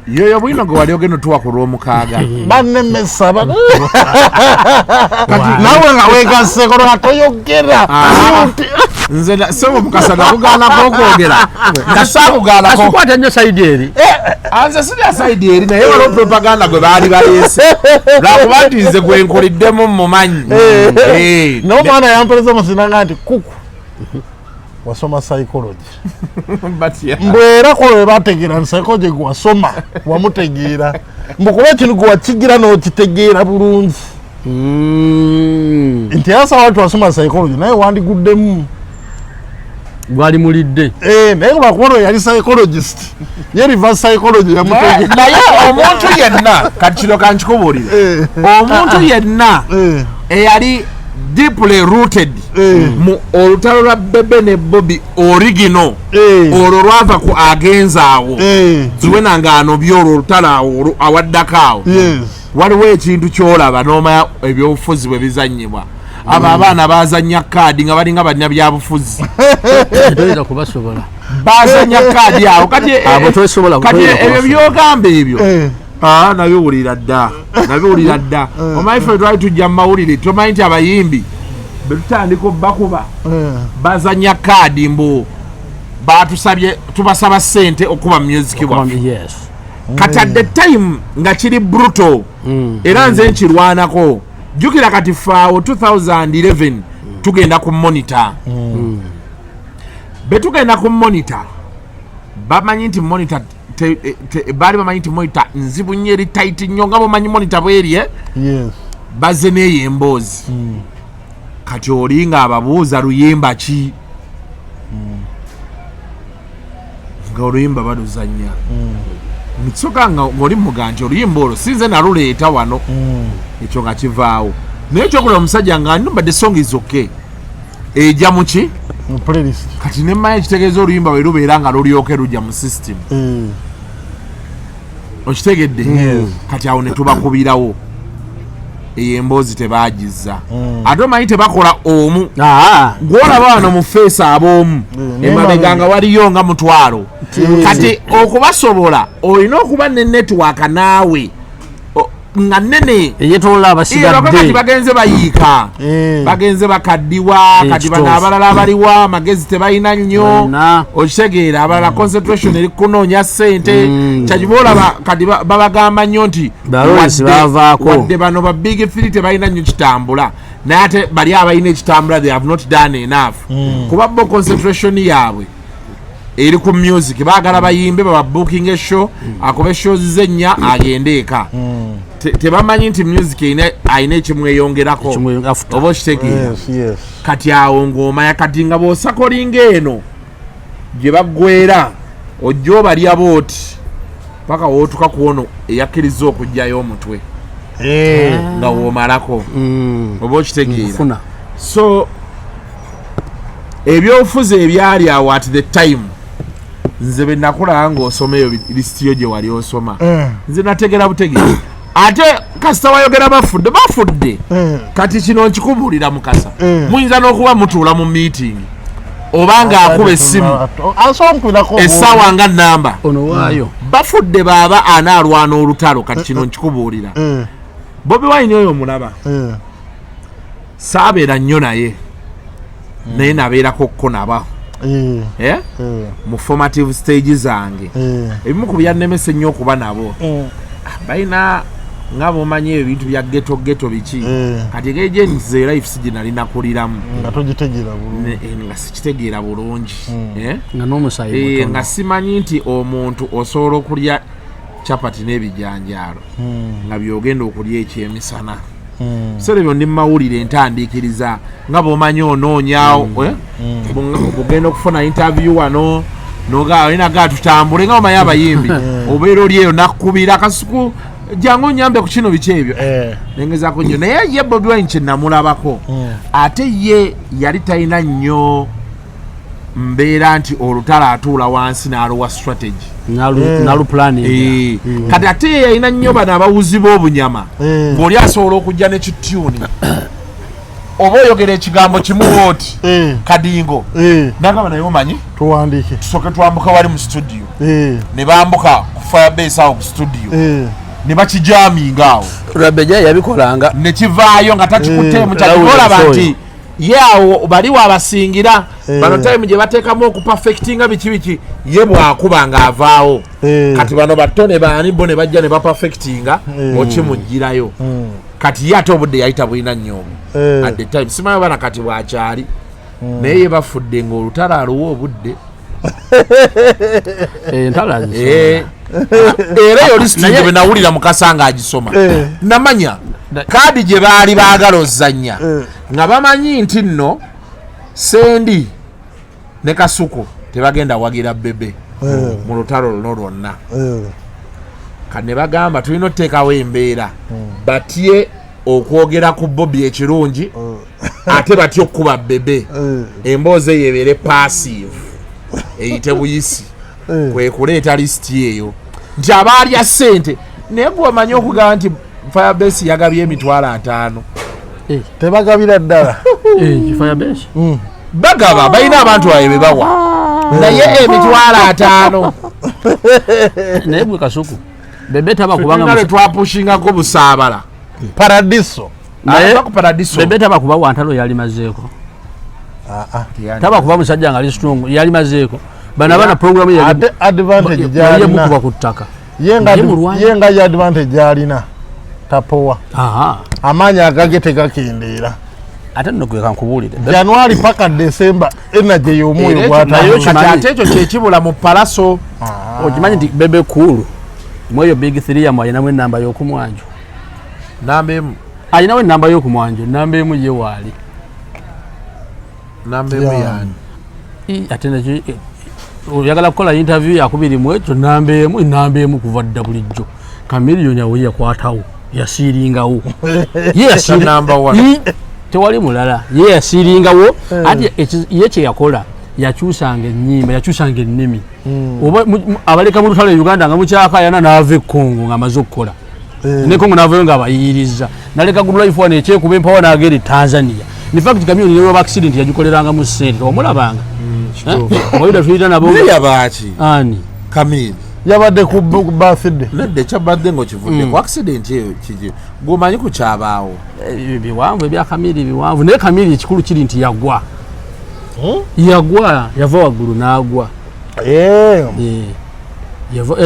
Yoyo bwino gwe wali ogenda otuwa ku Lwomukaaga. Bannemesa naawe nga weegasse kono nga toyogera. Nze sebo Mukasa nakugaanako okwogera. Nga saakugaanako. Asikwata nnyo sayidi eri. Nze sirya sayidi eri naye waliwo propaganda gwe baali baleese. Lwakuba nti nze gwe nkuliddemu mmumanyi. Naye omwana yampereza omusina nti kuku. Wasoma psychology. Mbwera ko we bategeera psychology gwe wasoma wamutegeera. Mbu kuba kino gwe wakigira n'okitegeera bulungi. Nti yasaba watu wasoma psychology naye wandiguddemu. Gwali mulidde. Naye lwakuba yali psychologist. Ye reverse psychology yamutegeera. Naye omuntu yenna kati kino kankikubuulire. Omuntu yenna eyali deeply rooted mu olutalo lwa Bebe ne Bobi original olwo lwava ku agenza awo Zuena ng'anobye olwo olutalo awo awaddako awo. Waliwo ekintu ky'olaba n'omanya ebyobufuzi bwe bizannyibwa. Abo abaana baazannya kaadi nga balinga bannabyabufuzi. Toyinza kubasobola. Baazannya kaadi awo kati abo tosobola kati ebyo by'ogamba ebyo. Nabiwulira dda. Nabiwulira dda. Omanyi ffe twali tujja mu mawulire tomanyi nti abayimbi be tutandika obbakuba bazannya kaadi mbu baatusabye tubasaba ssente okuba music waffe. Kati at the time nga kiri brutal era nze nkirwanako. Jjukira kati ffe awo 2011 tugenda ku Monitor. Be tugenda ku Monitor bamanyi nti Monitor baali bamanyi nti Monitor nzibu nnyo eri tight nnyo nga bomanyi Monitor bweri bazze n'eyo emboozi. Kati oli ng'ababuuza luyimba ki nga oluyimba baluzannya. Kisoka nga ng'oli muga nti oluyimba olwo sinze naluleeta wano, ekyo nga kivaawo. Naye ekyokola omusajja nga no, but the song is okay, ejja muki Mu playlist. Kati nemmanya ekitegeeza oluyimba bwe lubeera nga lulyoke lujja mu system. Okitegedde? Kati awo ne tubakubirawo eyo emboozi tebagizza, ate omanyi tebakola omu. Gwolaba wano mu feesi ab'omu emabega nga waliyo nga 10,000. Kati okubasobola olina okuba ne network naawe nga nene eyetolola kati abasigadde. Bagenze bayiika, bagenze bakaddiwa. Kati bano Kituufu. abalala abaliwo amagezi tebalina nnyo. Bonna. Okitegeera, abalala concentration eri kunoonya ssente. Kyakiba olaba kati babagamba nnyo nti Ba Lawrence bavaako. Wadde bano ba big three tebalina nnyo kitambula, naye ate bali abalina ekitambula they have not done enough, kuba bo concentration yaabwe eri ku music. Baagala bayimbe, bababooking eshow, akube shows zennya agende eka. Tebamanyi nti music alina ekimweyongerako. After. Oba okitegeera? Yes. Kati awo ng'omanya kati nga bw'osakolinga eno gye baggwera, ojja obalya booti paka wootuka ku ono eyakkiriza okuggyayo omutwe nga woomalako. Oba okitegeera? Funa. So ebyobufuzi ebyali awo at the time, nze bwe nakulaba ng'osoma eyo lisiti yo gye wali osoma, nze nategera butegeera. Ate kasita wayogera bafudde, bafudde. Kati kino nkikubuulira, Mukasa, muyinza n'okuba mutuula mu meeting oba ng'akuba essimu Asobola nkubirako essaawa nga namba. Ono waayo. Bafudde baaba anaalwana olutalo. Kati kino nkikubuulira, Bobi Wine oyo omulaba, saabeera nnyo naye, naye nabeerako kko naba, eh? Mu formative stage zange, ebimu ku byannemesa ennyo okuba nabo, balina nga bomanyi ebintu bya ghetto ghetto biki. Kati engeri gyenze life si gye nali nakuliramu, Nga togitegeera bulungi. Nga sikitegeera bulungi, eh? Nga n'omusaayi mutono. Nga simanyi nti omuntu osobola okulya chapati n'ebijanjaalo nga byogenda okulya ekyemisana. Biseera ebyo ndi mumawulire, ntandiikiriza nga bwomanyi onoonyawo, eh? Bugenda okufuna interview wano olinaga tutambule nga omanyi abayimbi obeera oli eyo nakkubira Kasuku, jangu onyambe ku kino, biki ebyo. Nengezaako nnyo, naye ye Bobi Wine kyenamulabako, ate ye yali talina nnyo mbeera nti olutalo atuula wansi n'aluwa strategy. Nalu planning. Eh, kati ate ye yalina nnyo bano abawuzi b'obunyama, ng'oli asobola okujja ne kityuni oba oyogera ekigambo kimu oti kadingo nagamba, naye omanyi Tuwandiike. Tusooke twambuka wali mu studio. Ne bambuka ku Firebase awo ku studio, ne bakijaminga awo. Rabeja yabikolanga. Ne kivaayo nga takikuteemu. Lawrence Kyakolaba oyo. nti ye awo bali wabasingira bano time gye bateekamu okuperfectinga biki biki, ye bwakuba ng'avaawo. Kati bano batone baani bo ne bajja ne baperfectinga, okimugirayo. Kati ye ate obudde yayita bulina nnyo obwo at the time. Simanyi bana kati bwakyali, naye ye bafudde ng'olutalo aluwa obudde. Entalo azisobola. Era eyo lisiti bwe nawulira Mukasa ng'agisoma, namanya kaadi gye baali baagala ozannya, nga bamanyi nti nno Sendi ne Kasuku tebagenda wagira Bebe mu lutalo luno lwonna. Kati ne bagamba tulina otuteekawo embeera batye okwogera ku Bobi ekirungi, ate batye okukuba Bebe, emboozi eyo ebeere passive, eyite buyisi. Kwe kuleeta lisiti eyo nti abaalya ssente. Naye gwe omanyi okugamba nti Firebase yagabye 50,000? Tebagabira ddala. Firebase. Bagaba, balina abantu baabwe be bawa, naye 50,000? Naye gwe Kasuku, Bebe taba Tulina kubanga lwe twapushingako Busaabala. Paradiso. Naye Ava ku Paradiso. Bebe taba kuba wantalo yalimazeeko. Taba kuba musajja nga ali strong yalimazeeko. Bano abaana programu yali Ate advantage yali gyalina emukuba ku ttaka. Ye nga Naye mulwanyi. Ye nga ye advantage gyalina, tapowa. Amaanyi agage tegakendeera. Ate nno gwe kankubuulire. January paka December energy y'omwoyo Era ekyo- Naye gwatambula. kati okimanyi- ate ekyo kyekibula mu Palaso. Okimanyi nti Bebe Cool mweyo big three yamwe alinamu enamba y'okumwanjo? Namba emu. Alinawo enamba y'okumwanjo, namba emu ye waali. Namba emu yani? Ate nakyo Oyagala kukola interview yakubiri mu ekyo namba emu, namba emu kuva dda bulijjo. Chameleone awo yakwatawo, yasiiringawo. Ye yasiiri Number one. Tewali mulala, ye yasiiringawo. Ate ye kye yakola, yakyusanga ennyimba, yakyusanga ennimi. Oba abaleka mu lutalo e Uganda nga mukyakayana, n'ava e Congo ng'amaze okukola ne Congo, n'avayo ng'abayiyiriza, naleka Good Life wano ekyekuba empawa, n'agenda e Tanzania. In fact, Chameleone ne waba accident yagikolerangamu ssente, tewamulabanga obayuda tuyita nabo. Naye yabaaki? Ani? Kamili. Yabadde ku birthday. Nedda, ekyabadde ngaokivudde ku accident eyo kiki gwomanyi ku kyabaawo? Biwanvu ebya Kamiri biwanvu, naye Kamiri ekikulu kiri nti yagwa, yagwa, yava waggulu n'agwa.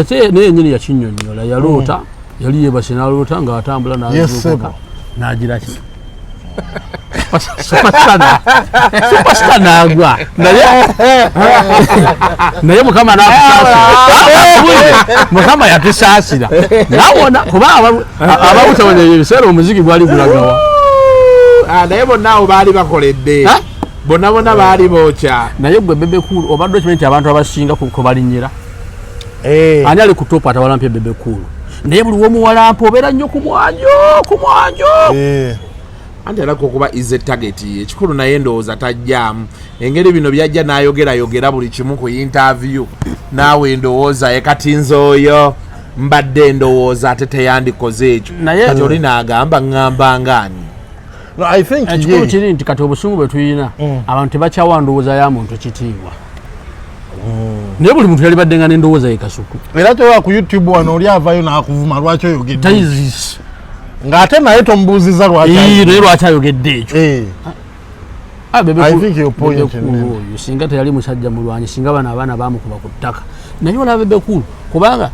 Ate naye yenyini yakinyonyola, yaloota, yali yebase n'aloota ng'atambula Yes, n'azuukuka sebo. n'agira ki, superstar n'agwa, naye Mukama n'atusaasira, Mukama yatusaasira nawona, kuba abawutawona ebyo ebiseera omuziki gwali gulagawa. Ah, naye bonna awo baali bakoledde. Ha? Bonna bonna baali bookya. Naye gwe Bebe Cool, obadde okimanyi nti abantu abasinga kwe balinnyira? Ani ali ku top atawalampye Bebe Cool? Naye buli womuwalampa obeera nnyo ku mwanjo, ku mwanjo. Anti alaka okuba is target ekikulu, naye ndowooza tajjaamu engeri bino byajja n'ayogerayogera buli kimu ku interview. Naawe endowooza ye kati nze oyo mbadde ndowooza ate teyandikoze ekyo. Kati oli n'agamba ŋŋamba ngaani? No, I think Ekikulu ye kiri nti kati obusungu bwe tulina, abantu tebakyawa ndowooza ya muntu kitiibwa, naye buli muntu yalibadde nga n'endowooza ye Kasuku. Era towa ku YouTube wano oli avayo n'akuvuma lwaki oyogedde, Tayizis ng'ate naye tomubuuziza lwaki. Naye lwaki ayogedde ekyo? Ah, Bebe I Cool- think your point Bebe Cool nene. oyo singa teyali musajja mulwanyi, singa bano abaana bamukuba ku ttaka. Naye olaba Bebe Cool, kubanga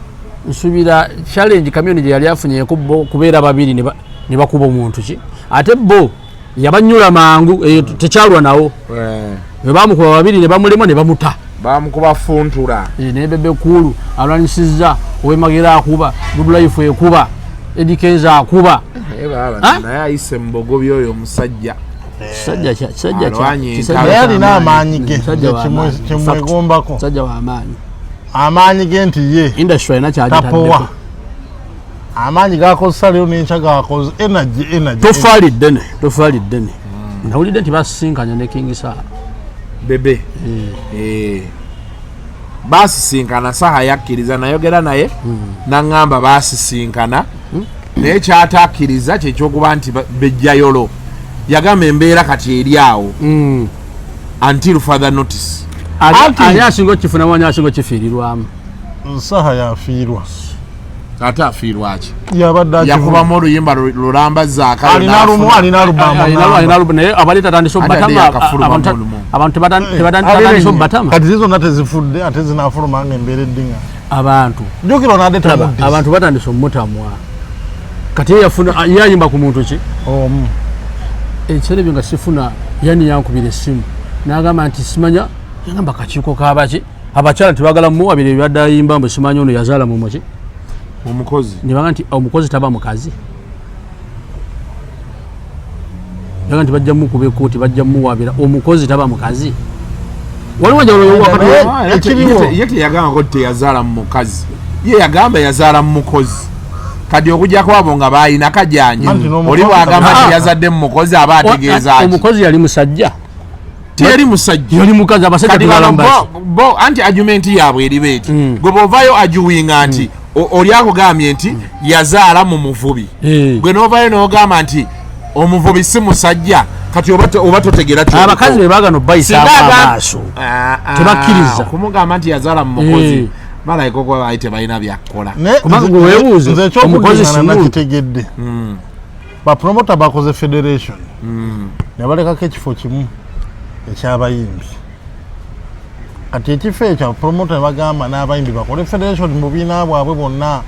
nsuubira challenge Chameleone gye yali afunye bo kubeera babiri ne bakuba omuntu ki, ate bo yabanyula mangu, tekyalwa nawo bwe bamukuba babiri ne bamulema ne bamuta. Bamukuba funtula. Naye Bebe Cool alwanyisizza owemagera, akuba Good Life, ekuba Eddy Kenzo, akuba. Naye baaba Ah? naye ayise mu bogobi oyo omusajja. Kisajja Alwanye kisajja entalo. Naye alina ky'amaanyi. amaanyi ge. Musajja Nze wa maanyi. kyemwegombako. Musajja w'amaanyi. Amaanyi ge nti ye Industry alina tapowa. kyagitaddeko. Amaanyi gakozesa leero n'enkya gakoze energy, energy. Tofaali ddene, tofaali ddene. Nawulidde nti basisinkanye ne King Saha. Bebe. Basisinkana, Saha yakkiriza nayogera naye naŋŋamba basisinkana, naye kyatakkiriza kyekyokuba nti bejjayolo yagamba embeera kati eri awo until further notice. Ani asinga okifunamu, ani asinga okifiirirwamu? Saha yafiirwa. Ate afiirwaki? Yabadde akivuga. Yakubamu oluyimba lulamba zaakayo. Alina lumu, alina alubamu. Alina lumu, naye abali tatandise Ate obatama. ate yakafuluma mu lumu. Abantu tebatandise obatama. Kati zi zonna tezifudde, ate zinafuluma nga embeera eddinga. Abantu Jjukira onadde Laba, tamuddiza. Abantu batandise omutamwa. Kati ye yafuna, ye ayimba ku muntu ki? Omu. Ekiseera ebyo nga sifuna, yani yankubira essimu n'agamba nti simanya, yagamba kakiiko kabaki abakyala tebagala muwabira ebibadde ayimba mbu simanyi ono yazaala mumuki. Omukozi. Nebaga nti omukozi taba mukazi, yaga nti bajja mukuba ekooti, bajja muwabira, omukozi taba mukazi. Waliwo enjawulo wakati Naye ekiriwo- Ye teyagambako teyazaala mu mukazi, ye yagamba yazaala mu mukozi. Kati okujjako abo nga balina kajanja, Anti n'omukozi oli bwagamba Ah. nti yazadde mu mukozi aba ategeeza ki? Omukozi yali musajja? Teyali musajja. Yali mukazi. Abasajja Kati bano tubalamba. bo anti argument yaabwe eriba eti gwe bw'ovaayo arguinga nti oli akugambye nti yazaala mu muvubi, gwe n'ovaayo n'ogamba nti omuvubi si musajja, kati oba totegeera ky'oliko. Abakazi be baagano bayisaamu Singa amaaso. Ah, ah, Tebakkiriza. Okumugamba nti yazaala mu mukozi, balabika okuba baali tebalina byakukola. Naye Kubanga nze- gwe weebuuze, nze omukozi ekyokuddingana si muntu. nakitegedde. Bapromota bakoze federation ne balekako ekifo kimu ekyabayimbi. Kati ekifo ekyo abapromota ne bagamba n'abayimbi bakole federation mu bibiina bwabwe bwonna,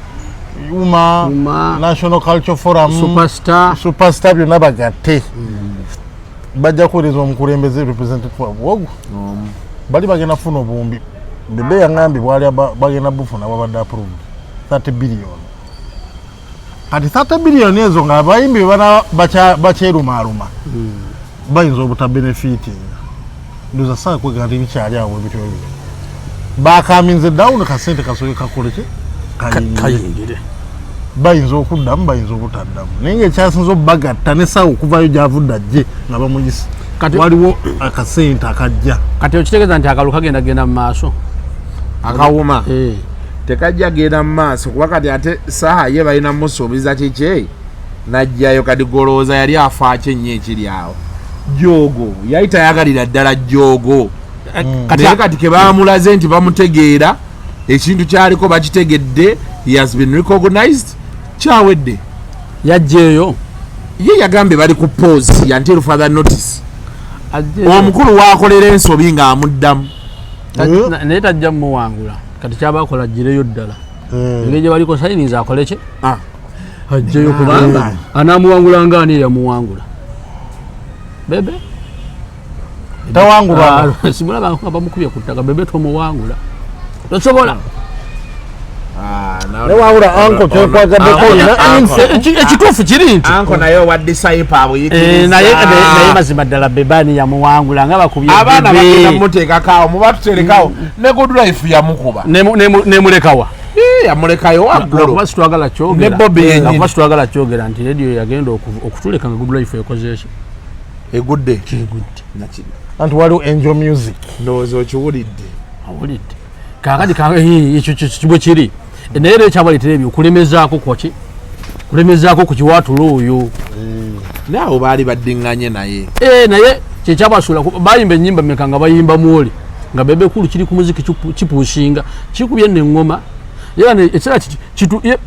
UMA, UMA, National Culture Forum, Superstar. Superstar, byonna bagatte, bajja kuweereza omukulembeze representative wabwe ogwo. Bali bagenda kufuna obuwumbi, Bebe yaŋambye bwali bagenda bufuna, bwabadde approved 30 billion. Kati 30 billion ezo nga abayimbi bwe bana bakyerumaaluma bayinza obutabenefitinga. Ndoza saa kwega nti bikyali awo bityo bibyo. Bakaminze down, kasente kasoke kakoleke kayingire. Bayinza okuddamu, bayinza obutaddamu, naye nga ekyasinza obagatta nesaawa okuvayo gyavudde ajje nga bamuyise, waliwo akasente akajja. Kati okitegeeza nti akalu kagenda genda mu maaso. Akawuma tekajja genda mu maaso, kuba kati ate saaha ye balina musuubiza kiki najjayo. Kati golowooza yali afaaki ennyo ekiri awo jogo yali tayagalira ddala jogo. Naye kati ke bamulaze nti bamutegeera, ekintu kyaliko bakitegedde, he has been recognized, kyawedde. Yajjeeyo. Ye yagambye bali ku pause until further notice. Omukulu wakolera ensobi ng'amuddamu. Naye tajja mumuwangula. Kati kyabakola agireyo ddala, engeri gye baliko sayiniza akoleki, ajjeyo, kubanga anaamuwangula nga ani eyamuwangula Bebe? Tawangulwa. Simulaba nga bamukubye ku ttaka. Bebe tomuwangula, tosobola. Newawula anko kyekwagaddeko olina info. Ekituufu kiri nti anko naye owa disciple abuyitiriza. Naye mazima ddala Bebani yamuwangula nga bakubye abaana Bebe. Bagenda muteekako awo, muba tuteerekawo ne Good Life yamukuba. Nemulekawa. Yamulekayo waggulu. Lwakuba situwagala kyogera. Ne Bobby yennyini. Lwakuba situwagala kyogera nti radio yagenda okutuleka nga Good Life ekoze eki? Egudde. Kigudde. Anti waliwo Angel Music. Ndowooza okiwulidde. Awulidde kakati ekyo bwe kiri, naye era ekyabaleetera ebyo kulemezaako kwaki, kulemezaako ku kiwaatulo oyo. Naawe baali baddiŋŋanye naye. Naye kyekyabasuula bayimba ennyimba meka nga bayimba mwoli nga Bebe Cool kiri ku muziki kipushinga kikubye neŋŋoma era ekiseera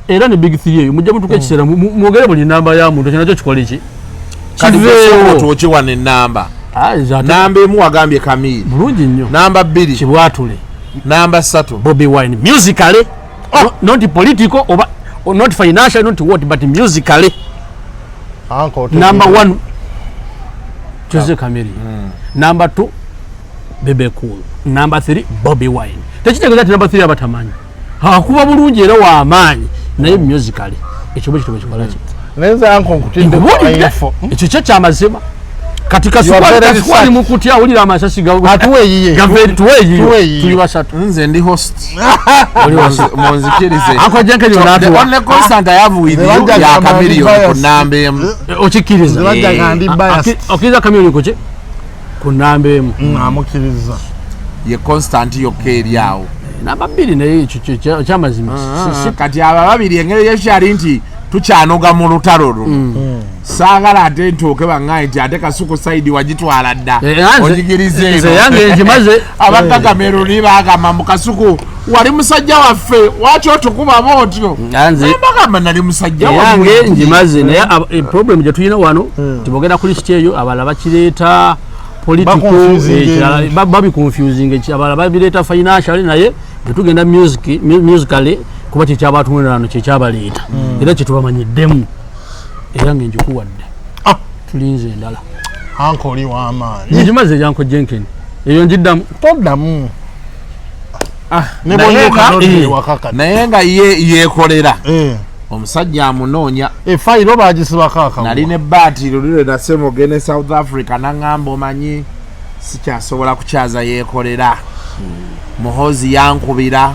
era ne Big Three eyo mujja mutuka ekiseera mwogere buli namba ya muntu, ekyo nakyo kikole ki? Kati Kiveewo. tuokiwa nenamba. Ah, nze Namba 1 wagambye Kamiri. Bulungi nnyo. Namba 2? Kibwatule. Namba 3? Bobi Wine musically. No, not political oba or not financial, not what, but musically. Anko. Number 1 Jose Chameleone, number 2 Bebe Cool, number 3 Bobi Wine. Tekitegeeza nti number 3 abatamanyi akuba bulungi era w'amaanyi, naye musically ekyo bwe kityo bwe kikola ki? Naye nze anko nkutidde. Nkubuulidde. Info. Ekyo kyo kyamazima. Kati You are very Kasuku ali mu kutya, awulira amasasi Atuwe eyiye. Gava tuwe eyiyo. Tuwe eyiye. Tuli basatu. Nze ndi host. Oli wasatu. Munzikirize. Uncle Jenkins The n'atuwa. only constant I have with you Nze ya bajja Chameleone gamba ku ndi namba 1. Okikkiriza? Nze bajjaga ndi biased. Okkiriza Chameleone kuki ku namba 1? Amukkiriza. Ye constant yokka eri awo. Namba 2, naye ekyo kyamazima. Kati abo ababiri engeri yekyali nti tukyanoga mu lutalo luno, saagala ate ntuuke baŋŋaye nti ate Kasuku side wagitwala dda. Onyigiriza Nze eno. yange nkimaze. Abakameruni bagamba mu Kasuku wali musajja waffe, waki otukuba otyo? Nze bagamba nali musajja yange wammwe. ngimaze, naye problem gye tulina wano tibogenda ku lisiti eyo, abalala bakireeta political. Baconfusing. Ekirala, babiconfusing, abalala babireeta financially, naye tetugenda musically kuba kyekyabatunulano kyekyabaleeta era kyetubamanyiddemu, era nga enjikuwadde. Tulinze endala. Anko oli w'amaanyi. Ngimaze eyanko Jenkin, eyo njiddamu. Toddamu. Ne Naye bwonyuka nodda ewaka kati. Naye nga ye yeekolera omusajja amunoonya. Efayiro bagisibako akawa. Nali ne baati lulire nasemogene South Africa, naŋŋamba omanyi sikyasobola kukyaza yeekolera. Muhozi yankubira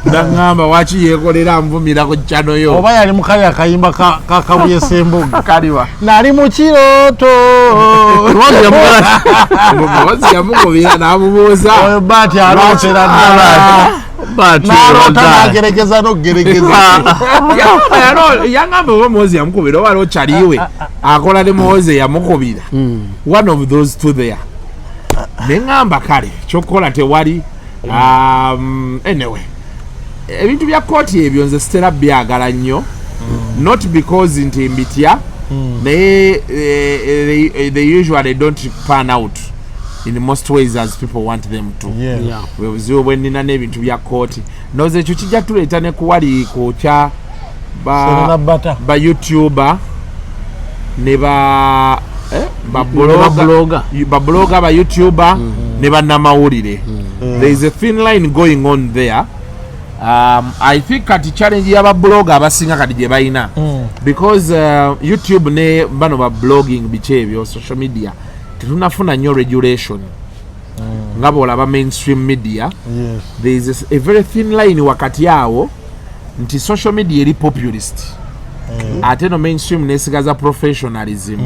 naŋŋamba waki yeekolera nvumira ku channel yo. Oba yali mukali akayimba ka Kabuye Sembuga. Kaliwa? Nali mu kirooto. Muhozi yamukubira n'amubuuza. Oyo baati alootera ddala, n'aloota n'agerekeza n'okugerekeza. Yaŋŋamba oba Muhozi yamukubira oba lokyaliwe akola ne Muhozi yamukubira, one of those two there. Neŋŋamba kale kyokukola tewali. Anyway, ebintu bya kooti ebyo nze sitera byagala nnyo, not because nti mbitya, naye they usually don't pan out in most ways as people want them to. Bwe buzibu bwe nnina n'ebintu bya kooti. Ndowooza ekyo kijja tuleeta ne kuwali kwokya Serena Bata. Ba youtuber ne ba ba ba blogger. Ba blogger, ba youtuber ne bannamawulire. There is a thin line going on there. I think kati challenge y'aba blogger abasinga kati gye balina, because YouTube ne bano ba blogging, biki ebyo, social media, tetunafuna nnyo regulation. Nga bw'olaba mainstream media, there is a very thin line wakati awo nti social media eri populist, ate no mainstream nesigaza professionalism.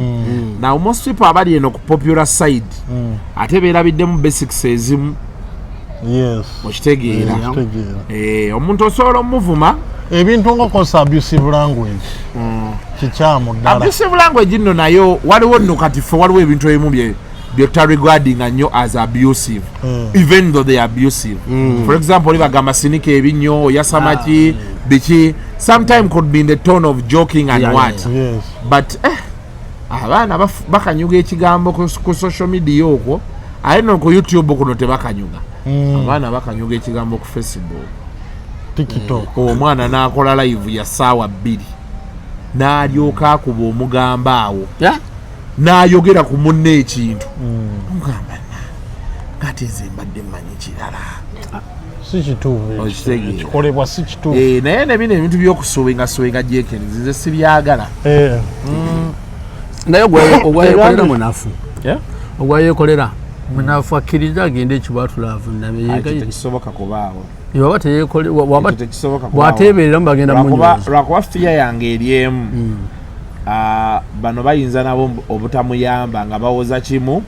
Now most people abali eno ku popular side ate beerabiddemu basics ezimu. Okitegeera? Kitegeera. Omuntu osobola omuvuma. Ebintu nga okozesa abusive language kikyamu ddala. Abusive language nno nayo waliwo nno, kati ffe waliwo ebintu ebimu bye byotutaregardinga nnyo as abusive, even though they are abusive. For example, oli bagamba sinika ebinnyo, oyasama ki biki, sometime could be in the tone of joking and what, but abaana bakanyuga ekigambo ku social media okwo, aye no ku YouTube kuno tebakanyuga. Abaana bakanyuga ekigambo ku Facebook, TikTok. Omwana n'akola live ya ssaawa 2 n'alyoka akuba omugamba awo, n'ayogera ku munne ekintu, omugamba ngate nze mbadde mmanyi kirala. Si kituufu ekyo. Okitegeera. Ekikolebwa si kituufu. Naye ne bino ebintu by'okusuwinga suwinga jekens nze sibyagala. Naye ogwayekolera munafu. Yeah? Ogwayekolera munafu, akkiriza agende ekibatula avuname. Ekyo tekisoboka kubaawo. Waba teyekole waba Ekyo tekisoboka kubaawo. Bw'ateebereramu bagenda munyweza. Lwakuba fear yange eri emu. Bano bayinza nabo obutamuyamba nga bawoza kimu,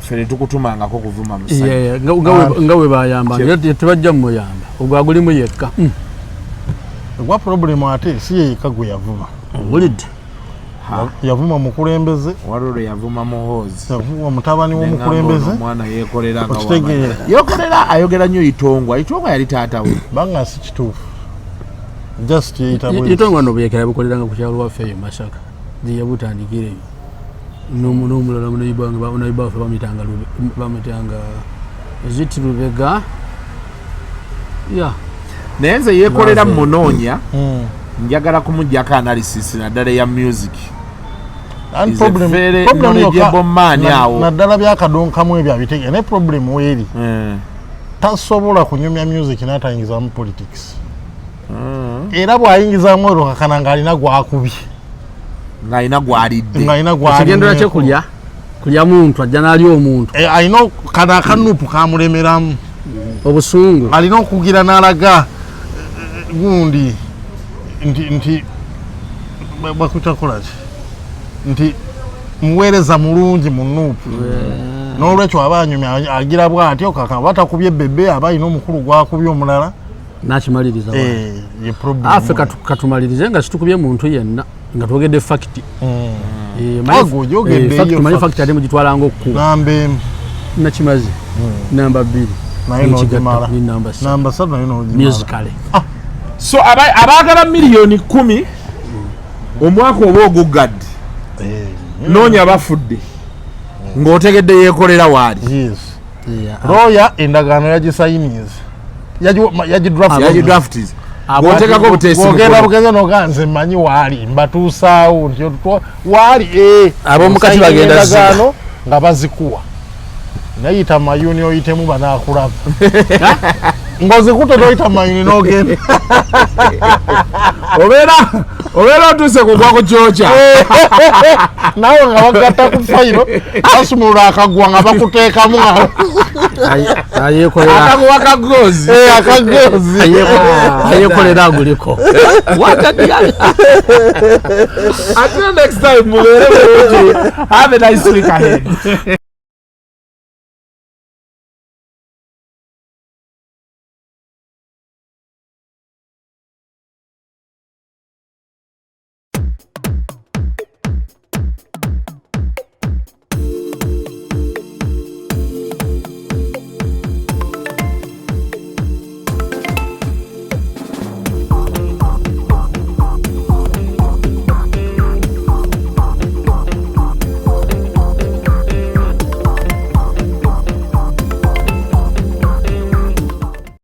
ffe tetukutumangako kuvuma musajja. Yeah, nga bwe bayamba era tebajja mumuyamba, ogwo agulimu yekka. Ogwa problem ate si yeyeka gwe yavuma. Owulidde? Yavuma mukulembeze. Waliwo lwe yavuma Muhoozi. Yavuma mutabani Nengamba w'omukulembeze. ono omwana yeekolera nga Okitegeera. w'amanyi. Yeekolera, ayogera nnyo Itongwa. Itongwa yali taata we. Banga si kituufu, just yeyita bwezi. Itongwa no buyekera bukoleranga ku kyalo waffe eyo Masaka gye yabutandikira eyo. N'omulala munayiba waffe bamuyitanga ziti Lubega ya. Naye nze yeekolera Love. munoonya, njagala kumugjako analysis naddala eya music. And Is a very problem knowledgeable man awo. Naddala byakadonkamu ebyo abitegeera, naye problem weeri tasobola kunyumya music n'atayingizamu politics, era bw'ayingizaamu olwo kakana ng'alina gwakubye. Ng'alina gwalidde. Ng'alina ekigendera kye gwalinyeeko. Kulya muntu, ajja n'alya omuntu. Eh, alina kano akanupu kamulemeramu. Obusungu. Alina okugira n'alaga gundi nti bakutakolaki nti muweereza mulungi mu nuupu, n'olwekyo aba anyumya agira bw'atyo kaka batakubye bebe, aba alina omukulu gwakubye omulala. Nakimaliriza. Eh, ye problem. Affe katumalirize nga situkubye muntu yenna, nga twogedde fact. Ago, gyogedde eyo manyi fact. Fact ate mugitwalanga okkuba. Namba emu. Nakimaze namba 2. Naye n'ogimala. Ni namba 3. Namba 3 naye n'ogimala. Musically. So abaagala miliyoni 10 omwaka oba oguggadde, noonya bafudde ng'otegedde yeekolera waali. Yes, lawyer endagaano yagisayinize, yagidraft. Yagidraftiz ng'oteekako obuteesi. Ogenda mukono. bugenze noga nze mmanyi waali mbatuusaawo nti waali Ab'omukati osayina bagenda endagaano nga bazikuwa, nayita mayuni oyitemu banaakulaba ng'ozikute, toyita mayuni n'ogenda. Obeera otuuse kugwa ku kyokya. Naawe nga bagatta ku fayiro, basumulula akagwa nga bakuteekamu nga Ayekolera. Akaguwa kagozi. Akagozi. Ayekolera aguliko. Until next time, mubeere bulungi. Have a nice week ahead.